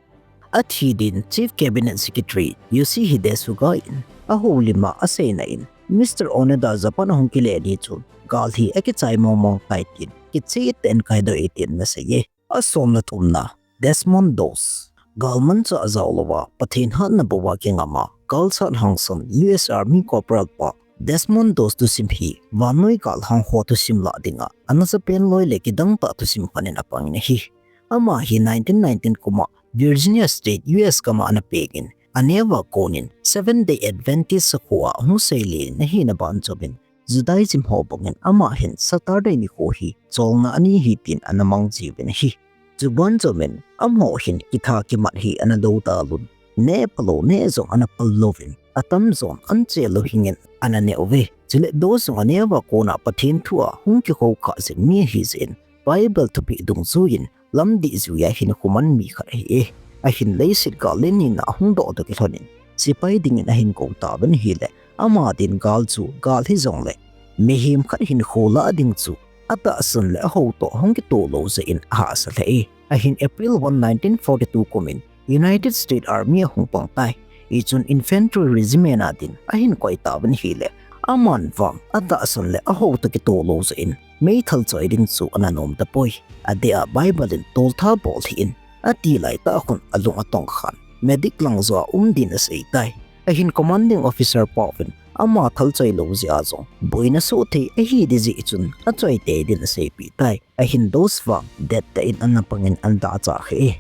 Athi din Chief Cabinet Secretary Yoshihide Suga in ahoulim a aseina in, Mister Onoda Japan ahung kile ni chun gal hi akichai mongmong tai tin kichehtah in kaidoh e tin ana seiye. Asomna thumna, Desmond Doss. Galmanchah jao louva, Pathen hatna bouva kingam a, galsat hangsan U S Army Corporal pa Desmond Doss thusim hi vannoi galhang ho thusim lah dinga ana japen loi le kidangtah thusim khat in apangin ahi. Ama hi nineteen nineteen kuma Virginia State, U S gam a ana pengin, aneo a konin Seventh Day Adventist sakho a hung seilen ahina banjovin, Judaism ho bangin ama hin Saturday nikho hi cholna ani ahi tin ana mang jiuvin ahi. Chubanjovin amaho hin kitha kimat hi ana dou talun, neh palou neh jong ana pal louvin, atamjon anche lou hingin ana neh uve. Chule Doss jong aneh uva kona Pathen thu a hung kikhoukhah jing mi ahi jeh in, Bible thupeh dungjuiyin lam dih jui a hinkho man mi khat ahi e. Ahin leiset gal le nina ahung doh toh kilhonin, sepai dingin ahin kou tauvin ahile, ama din gal chu gal hijongle, mihem khat hinkho lah ding chu atahsan le ahou toh hung kitoh lou jeh in ahahsa lheh e. Ahin April one, nineteen forty-two kumin United States Army ahung pang tai. Hichun Infantry Regiment a din ahin koi tauvin ahile, aman vang atahsan le ahou toh kitoh lou jeh in, meithal choi ding chu ana nom tapoi. Adeh a Bible in toltha bol hih in, ati laitah khun alung atong khan, medic lang joh a um din asei tai. Ahin commanding officer pauvin ama thal choi lou jeh a jong boina soh thei ahi ding jeh chun achoi tei din aseipeh tai. Ahin Doss vang dettah in ana pangin ana dahcha khe e.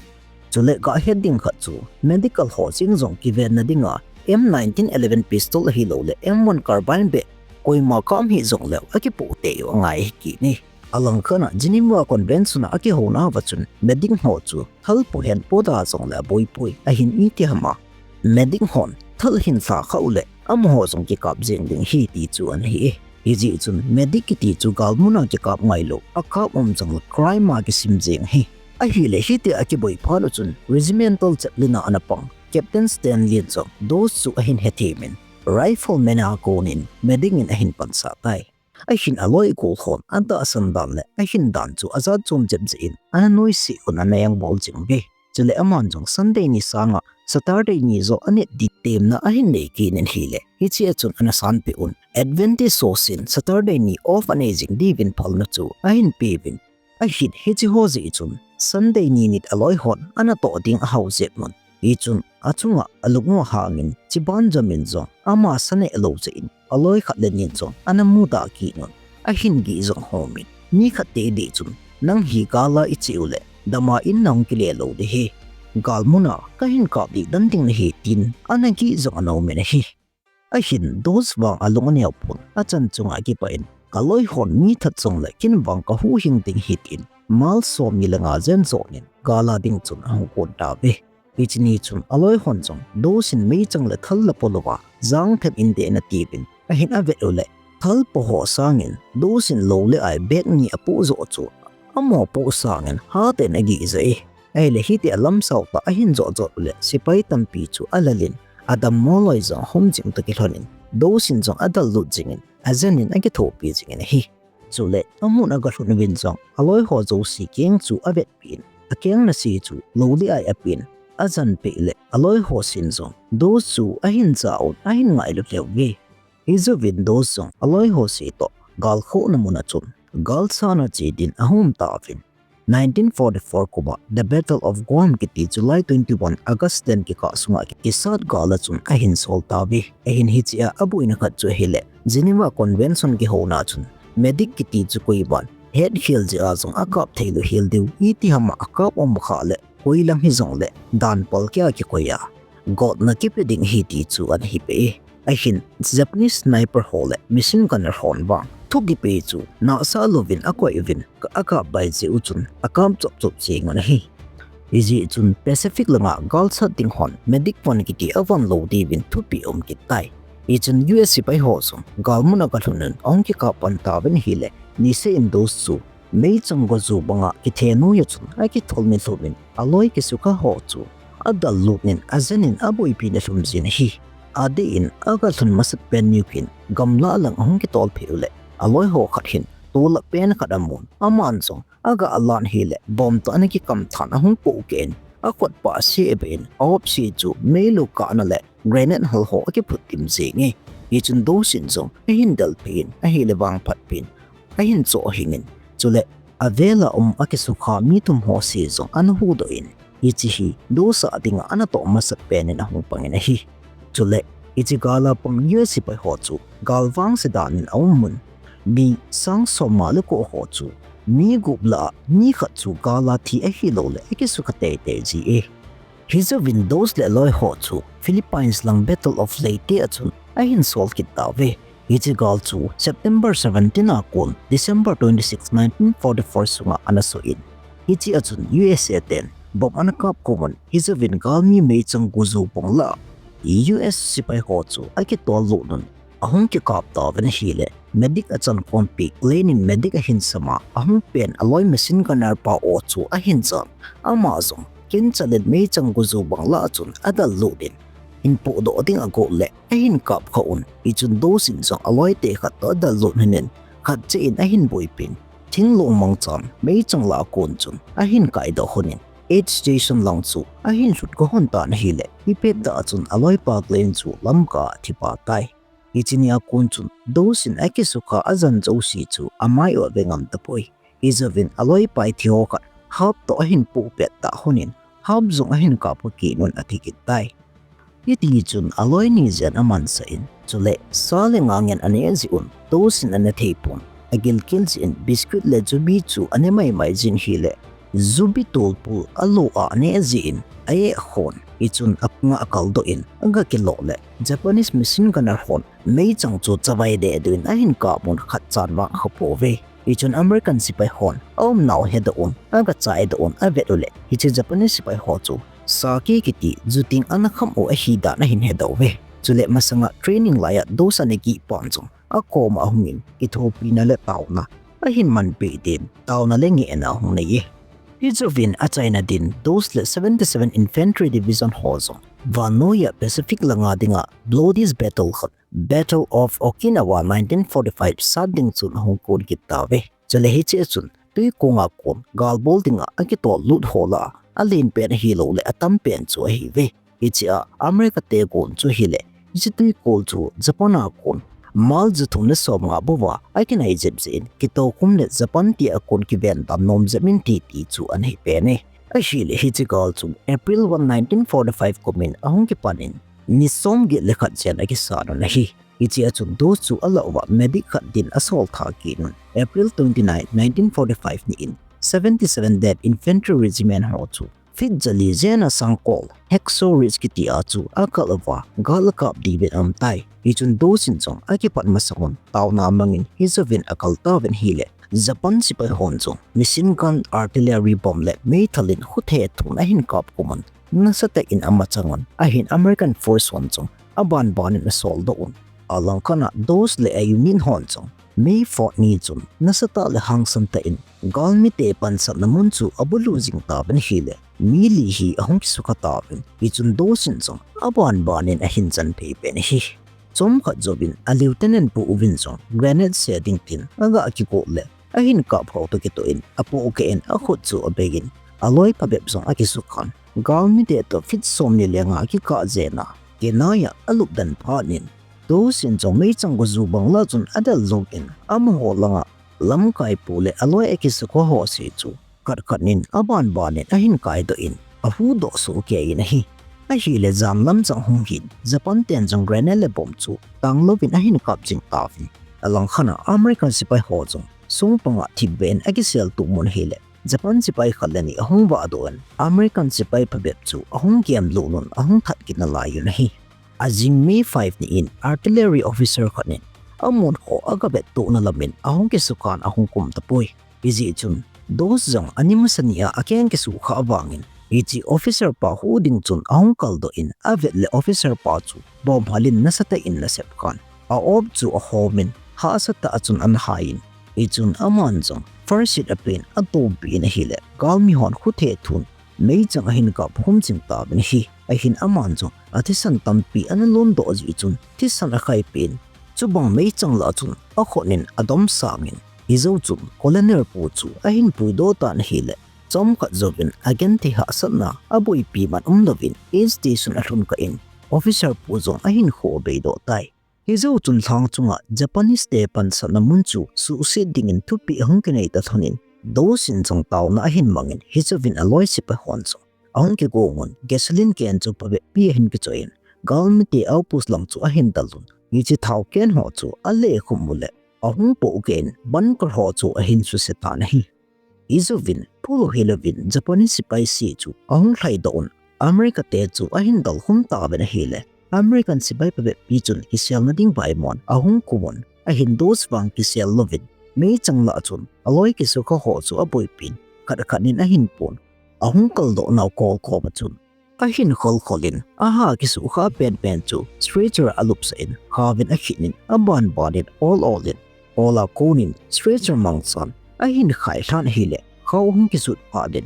Chule gahet ding khat chu, medical ho cheng jong kivenna dinga M nineteen eleven pistol ahilouleh M one carbine beh koima kap hih jongleu akipoh tei u angai ahi kit e. Alangkhat a Geneva Convention a akihouna uva chun medic ho chu thal pohen poda jongle aboipoi, ahin itiham a medic hon thal ahin lha khah uleh amaho jong kikap jeng ding ahi ti chu ana hi e. Hijeh chun medic kiti chu galmun a kikap ngailou, akap um jongle crime a kisim jeng ahi. Ahile hitia akiboi phat u chun regimental chaplain a ana pang Captain Stanley in jong Doss chu ahin hethemin, rifleman a konin medic in ahin pansah tai. Ahin aloi akol hon atahsan dan le ahin dan chu ajat chom jep jeh in ana noise un ana engbol jing uve. Chule aman jong Sunday ni sanga Saturday ni joh aneh ding temna ahin nei kit in ahile, hichea chun ana sanpeh un, Adventist ho chun Saturday ni off anei jing diuvin phalna chu ahin peuvin. Ahin hiche ho jeh chun Sunday ni nit aloi hon ana toh ding ahao jep un. Hichun achunga alung u ahangin, chuban jomin jong ama sa neh lou jeh in aloi khat le ni in jong ana mudah kit un, ahin gih jong homin, mi khat te dih chun, nang hi gal a iche uleh dama in nahung kile lou ding ahi, galmun a kahin kap dih den ding nahi, tin ana gih jong ana umin ahi. Ahin Doss vang alung aneo pon, achan chunga akipah in, kaloi hon mi that jongle ken vang kahuhhing ding ahi, tin mile somni le nga jen jonin gal a ding chun ahung kon tauve. Hiche ni chun aloi hon jong Doss in meichang le thal la po louva jangthem in deh in atiuvin, ahin avet uleh thal po ho sangin Doss in lou le ai bag ni apoh joh chu amaho poh sangin hatah in agih jeh e. Ahile hitia lamsao tah ahin jot jot uleh sepai tampi chu alal in, adammo loi jong ahom jing toh kilhonin, Doss in jong adal lut jingin, ajen in akithopi jingin ahi. Chule amun agalhun uvin jong aloi ho jouse keng chu avetpin, akeng nase chu lou le ai apen, ajan peh leh aloi ho chun jong Doss chu ahin ja un, ahin ngailu lheh uve. Hijouvin Doss jong aloi ho se toh galkhohna mun a chun galsatna che din ahung um tauvin, nineteen forty-four kum a The Battle of Guam kiti July twenty-one, August ten kikah sunga kisat gal a chun ahin sol tauve. Ahin hichea aboina khat chu ahile, Geneva Convention kihouna chun medic kiti chu koiman hetkhel jeh a jong akap theilou hel diu, itiham a akap um khah leh, koi lam hijongle dan palkeh a kikoi a, gotna kipe ding ahi ti chu ana hipeh e. Ahin Japanese sniper ho le machine gunner hon vang thukipe chu nahsah louvin akoi uvin, akap bai jeh u chun akap chop chop jeng un ahi. Hijeh chun Pacific langa galsat ding hon medic von kiti avon lou diuvin thupeh aum kit tai. Hichun U S sepai ho jong galmun a agalhun un ahung kikap pan tauvin ahile, niseh in Doss chu meichang goju banga kithe noiya chun akithol nilhum in, aloi kisukha ho chu adal lut in, ajen in aboipi nilhum jin ahi. Adeh in agalhun masat pen niuvin gamlah lang ahung kitol phei uleh, aloi ho khat hin tolap pen khat amun, aman jong aga lan ahile bomb toh ana kikam than ahung pohkeh in, akhut pah a aseh beh in, a-op se chu meilou kahna le grenade hal ho akiphut tim jenge. Hichun Doss in jong ahin delphei in, ahile vangphat pen ahin choh hingin, chule avel a um akisukha mi thum ho se jong ana huhdoh in, hiche hi Doss a dinga ana toh masat pen in ahung pangin ahi. Chule hiche gal a pang U S sepai ho chu galvangse dan in aum un, mi sang somnga le ko ho chu mi gup lah a mi khat chu gal a thi ahilouleh akisukha teitei ji e. Hijouvin Doss le aloi ho chu Philippines lang Battle of Leyte a chun ahin sol kit tauve. Hiche gal chu September seventeen a kon December twenty-six, nineteen forty-four sunga ana soh in, hiche a chun U S A ten bomb ana kap khum un, hijouvin galmi meichang guju bang lah a U S sepai ho chu akitol lut un, ahung kikap tauvin ahile, medic achan khompi Glenn in medic ahin sam a, ahung pen aloi machine gunner pa aw chu ahin jan. Ama jong kinchalin meichang guju bang lah a chun adel lut in, hin pohdoh ding agot le ahin kap kha un. Hichun Dawes in jong aloi te khat toh adel lut lhonin, khat cheh in ahin boipin, thinglhang mangchan meichang lah a kon chun ahin kaidoh lhonin, aid station lang chu ahin lhut go lhon tan ahile, hipet tah a chun aloipa Glenn chu lamkai a thi pah tai. Hiche nia kon chun Dawes in akisukha ajan jouse chu amai u ave ngam tapoi. Hijouvin aloipa thi ho khat Hap toh ahin pohpet tah lhonin, Hap jong ahin kap kha kit un athi kit tai. Hiti chun aloi ni jen amansah in, chule sa le nga ngen aneh jeh un, Dawes in ana thei pon, agilkel jeh in biscuit le jubi chu aneh maimai jin ahile, jubi tolpul alo a aneh jeh in a-eh khon. Hichun apanga akaldoh in aga kilou le, Japanese machine gunner hon meichang chu chavai deh deh in ahin kap un, khat chan vang akha pouve. Hichun American sepai hon aumnau hedoh un, aga chaidoh un avet u le, hiche Japanese sepai ho chu sake kiti ju ting ana kham u ahi dan ahin hedoh uve. Chule masanga training lai a Dawes ana kipah chun akoma ahungin, kithopina le taona ahin manpeh din, taona le ngehna ahung nei e. Hijouvin achaina din Dawes le seventy-seven Infantry Division ho jong vannoi a Pacific langa dinga bloodiest battle khat, Battle of Okinawa nineteen forty-five sat ding chun ahung kon kit tauve. Chule hiche a chun twikonga kon galbol dinga akitol lut ho lah a alen pen ahilou le atam pen chu ahiuve. Hiche a America te kon chu ahile, hiche twikol chu Japan a kon mile jathum le somnga bou a akinai jep jeh in, kitoukhum le Japan te a kon kiven dan nom jep in titi chu ana hi pen e. Ahile hiche gal chu April one, nineteen forty-five kum in ahung kipan in, ni somget le khat jen akisan un ahi. Hiche a chun Dawes chu alah uva medic khat din asol tha kit un, April twenty-nine, nineteen forty-five ni in seventy-seven Dead Infantry Regiment ho chu feet jali jen a sangkol Hacksaw Ridge kiti a chu akal uva gal akap diuvin aum tai. Hichun Dawes in jong akipat masang un taona amangin hijouvin akal tauvin ahile, Japan sepai hon jong machine gun, artillery bomb le meithal in khuthe thun ahin kap khum un, nasatah in amachang un, ahin American force hon jong abanban in asoldoh un. Alangkhat a Dawes le a unit hon jong May fourth ni chun nasatah le hangsan tah in galmite pansatna mun chu abulu jing tauvin ahile, mi li hi ahung kisukha tauvin, hichun Dawes in jong abanban in ahin chanpeh pen ahi. Chomkhat jouvin a lieutenant pu uvin jong grenade se ding tin aga kigot le, ahin kap ho toh kitoh in apohkeh in akhut chu abei in, aloi phabep jong akisukhan, galmite toh feet somni le nga akikah jen a, kinai a alupdan phat in, Dawes in jong meichang guju bang lah chun adel jong in, amaho langa lamkai pu le aloi akisukha ho se chu khat khat in abanban in ahin kaidoh in, ahuhdoh sohkei in ahi. Ahile jan lam jong hung hin, Japan ten jong grenade le bomb chu tanglouvin ahin kap jing tauvin. Alangkhat a American sepai ho jong songpang a thipbeh in akisel tup mun ahile, Japan sepai khat le ni ahung vahdoh in, American sepai phabep chu ahung gemlut un ahung that kit nalai un ahi. Ajing May five ni in artillery officer khat in amun ho aga vettohna lam in ahung kisukhan ahung kum tapoi. Hijeh chun Dawes jong ani masa ni a akeng kisukha vangin, hiche officer pa hu ding chun ahung kaldoh in avet le officer pa chu bomb halin nasatah in anasep khan, a-op chu ahom in hahsatah a chun ana hai in, hichun aman jong first aid apen atompi in ahile, galmi hon khuthe thun meichang ahin kap khum jing tauvin ahi. Ahin aman jong athisan tampi ana londoh jeh chun thisan akhai pen, chubang meichang lah a chun akhut in adom sangin, hijou chun colonel pu chu ahin puidoh tan ahile, chomkhat jouvin agenthei hahsatna aboipi man umlouvin aid station alhun kah in, officer pu jong ahinkho abeidoh tai. Hijou chun lhang chunga Japanese te pansatna mun chu suhset dingin thupeh ahung kinei ta lhonin, Dawes in jong taona ahin mangin, hijouvin aloi sepai hon jong ahung kigong un, gasoline can chu phabep pi ahin kichoi in, galmite outpost lang chu ahin del un, hiche thao can ho chu alekhum u le, ahung pohkeh in bunker ho chu ahin suse tan ahi. Hijouvin phulu hilouvin Japanese sepai se chu ahung lhaidoh un, America te chu ahin delkhum tauvin ahile, American sepai phabep pi chun kiselna ding vaimon ahung kum un, ahin Dawes vang kisel louvin, meichang lah a chun aloi kisukha ho chu aboipin, khat khat in ahin pon, Ahung kaldoh nau kol kol a chun ahin khol khol in, aha kisukha pen pen chu stretcher a alupsah in, khauvin akhin in, aban ban in, ol ol in, ol a kon in stretcher mangchan ahin khai lhan ahile, khau ahung kisut phat in,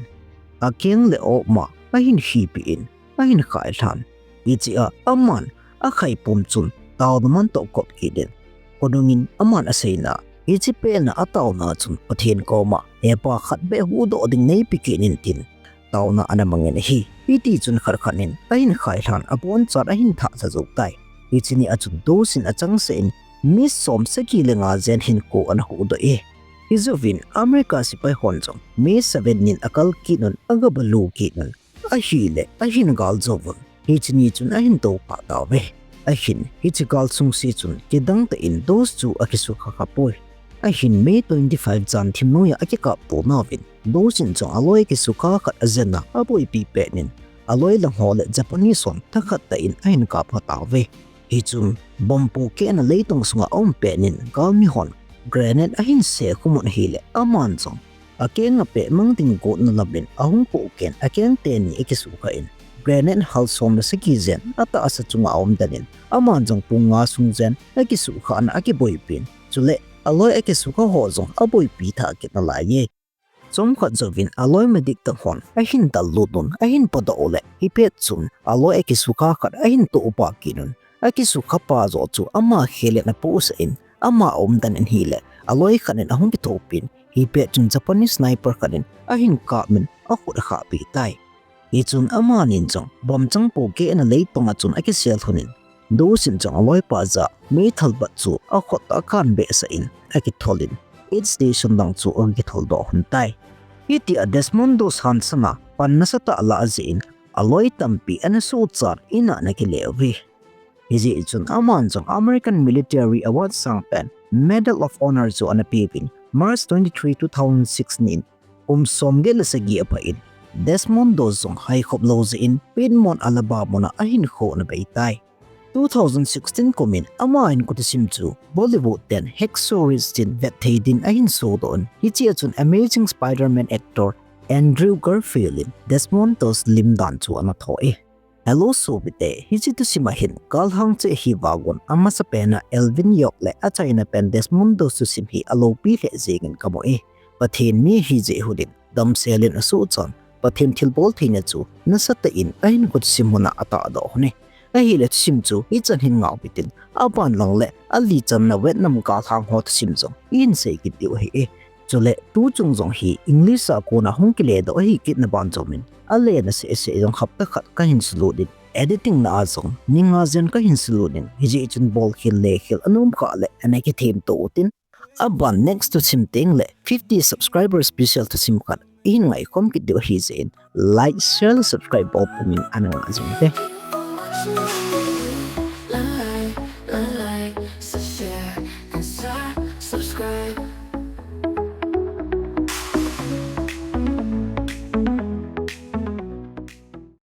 akeng le o ma ahin khipi in, ahin khai lhan. Hichea aman akhai pum chun taona man toh kop kit in, khonung in aman aseina, hiche pet a ataona chun Pathen koma, He Pa, khat beh huhdoh ding neipe kit in, tin taona ana mang in ahi. Hiti chun khat khat in ahin khai lhan, abonchan ahin thah sa jou tai. Hiche ni a chun dose in achangseh in, mi som sagi le nga jen hinkho ana huhdoh e. Hijouvin America sepai hon jong May seven nin akal kit un, agabalu kit un, ahile ahin gal jou un, hiche ni chun ahin tou pha tauve. Ahin hiche gal sung se chun kidang tah in dose chu akisukha kha poi. Ahin May twenty-five jan thim noiya akikap to nauvin, dose in jong aloi akisukha khat ajen a aboipi pet in, aloi lang ho le Japanese hon thakhat tah in ahin kap kha tauve. Hichun bomb pohkehna leitong sunga aum pet in, galmi hon grenade ahin se khum un ahile, aman jong akeng a pet mang ding gotna lam in ahung pohkeh in, akeng teni akisukha in, grenade hal som le sagi jen atahsa chunga aum den in, aman jong pung nga sung jen akisukhah in akiboipi in, chule aloi akisukha ho jong aboipi tha kit nalai e. Chomkhat jouvin aloi medic tah hon ahin dallut un, ahin podoh u le, hipet chun aloi akisukha khat ahin tohpah kit un, akisukha pa joh chu ama khel in apohsah in, ama aum den in ahile, aloi khat in ahung kithopin, hipet chun Japanese sniper khat in ahin kap in akhut akhahpi tai. Hichun amanin jong bomb chang pohkehna leitong a chun akisel lhon in, dose in jong aloipa jah a meithal bat chu akhut a akan behsah in akithol in, aid station lang chu akithol doh lhon tai. Hitia Desmond Doss hansanga pan nasatah alah jeh in, aloi tampi ana sohchat in ana kile uve. Hijeh chun aman jong American Military Award sangpen Medal of Honor chu ana peuvin, March twenty-three, two thousand six nin, kum somget le sagi aphah in, Desmond Doss jong haikhop lou jeh in Piedmont, Alabama mun a ahinkho ana bei tai. Two thousand sixteen kum in ama hinkho thusim chu Bollywood ten Hacksaw Ridge tin vet thei din ahin sodoh in, hichea chun Amazing Spider-Man actor Andrew Garfield in Desmond Doss lim dan chu ana tho e. Hello sopite, hiche thusim a hin galhang cheh ahi vang un, amasapen a Alvin York le achaina pen Desmond Doss thusim hi aloupi lheh jengin kamu e. Pathen mi ahi jeh in, damsel in asohchan, Pathen thilbol theina chu nasatah in ahinkho thusim mun a atahdoh lhon e. Ahile thusim chu hichan hin ngah u hitin, aban lang le ali channa Vietnam galhang ho thusim jong ihin sei kit diu ahi e. Chule tuchung jong hi English a kona hung kiledoh ahi kitna ban jouvin, alena seh seh jong hapta khat kahin sulut in, editing na a jong ni nga jen kahin sulut in, hijeh chun bolkhel lekhel anom khah le ana kithemto utin, aban next thusim tengle fifty subscriber special thusim khat ihin ngaikhom kit diu ahi jeh in, like, share le subscribe bol pumin ana ngah jing ute.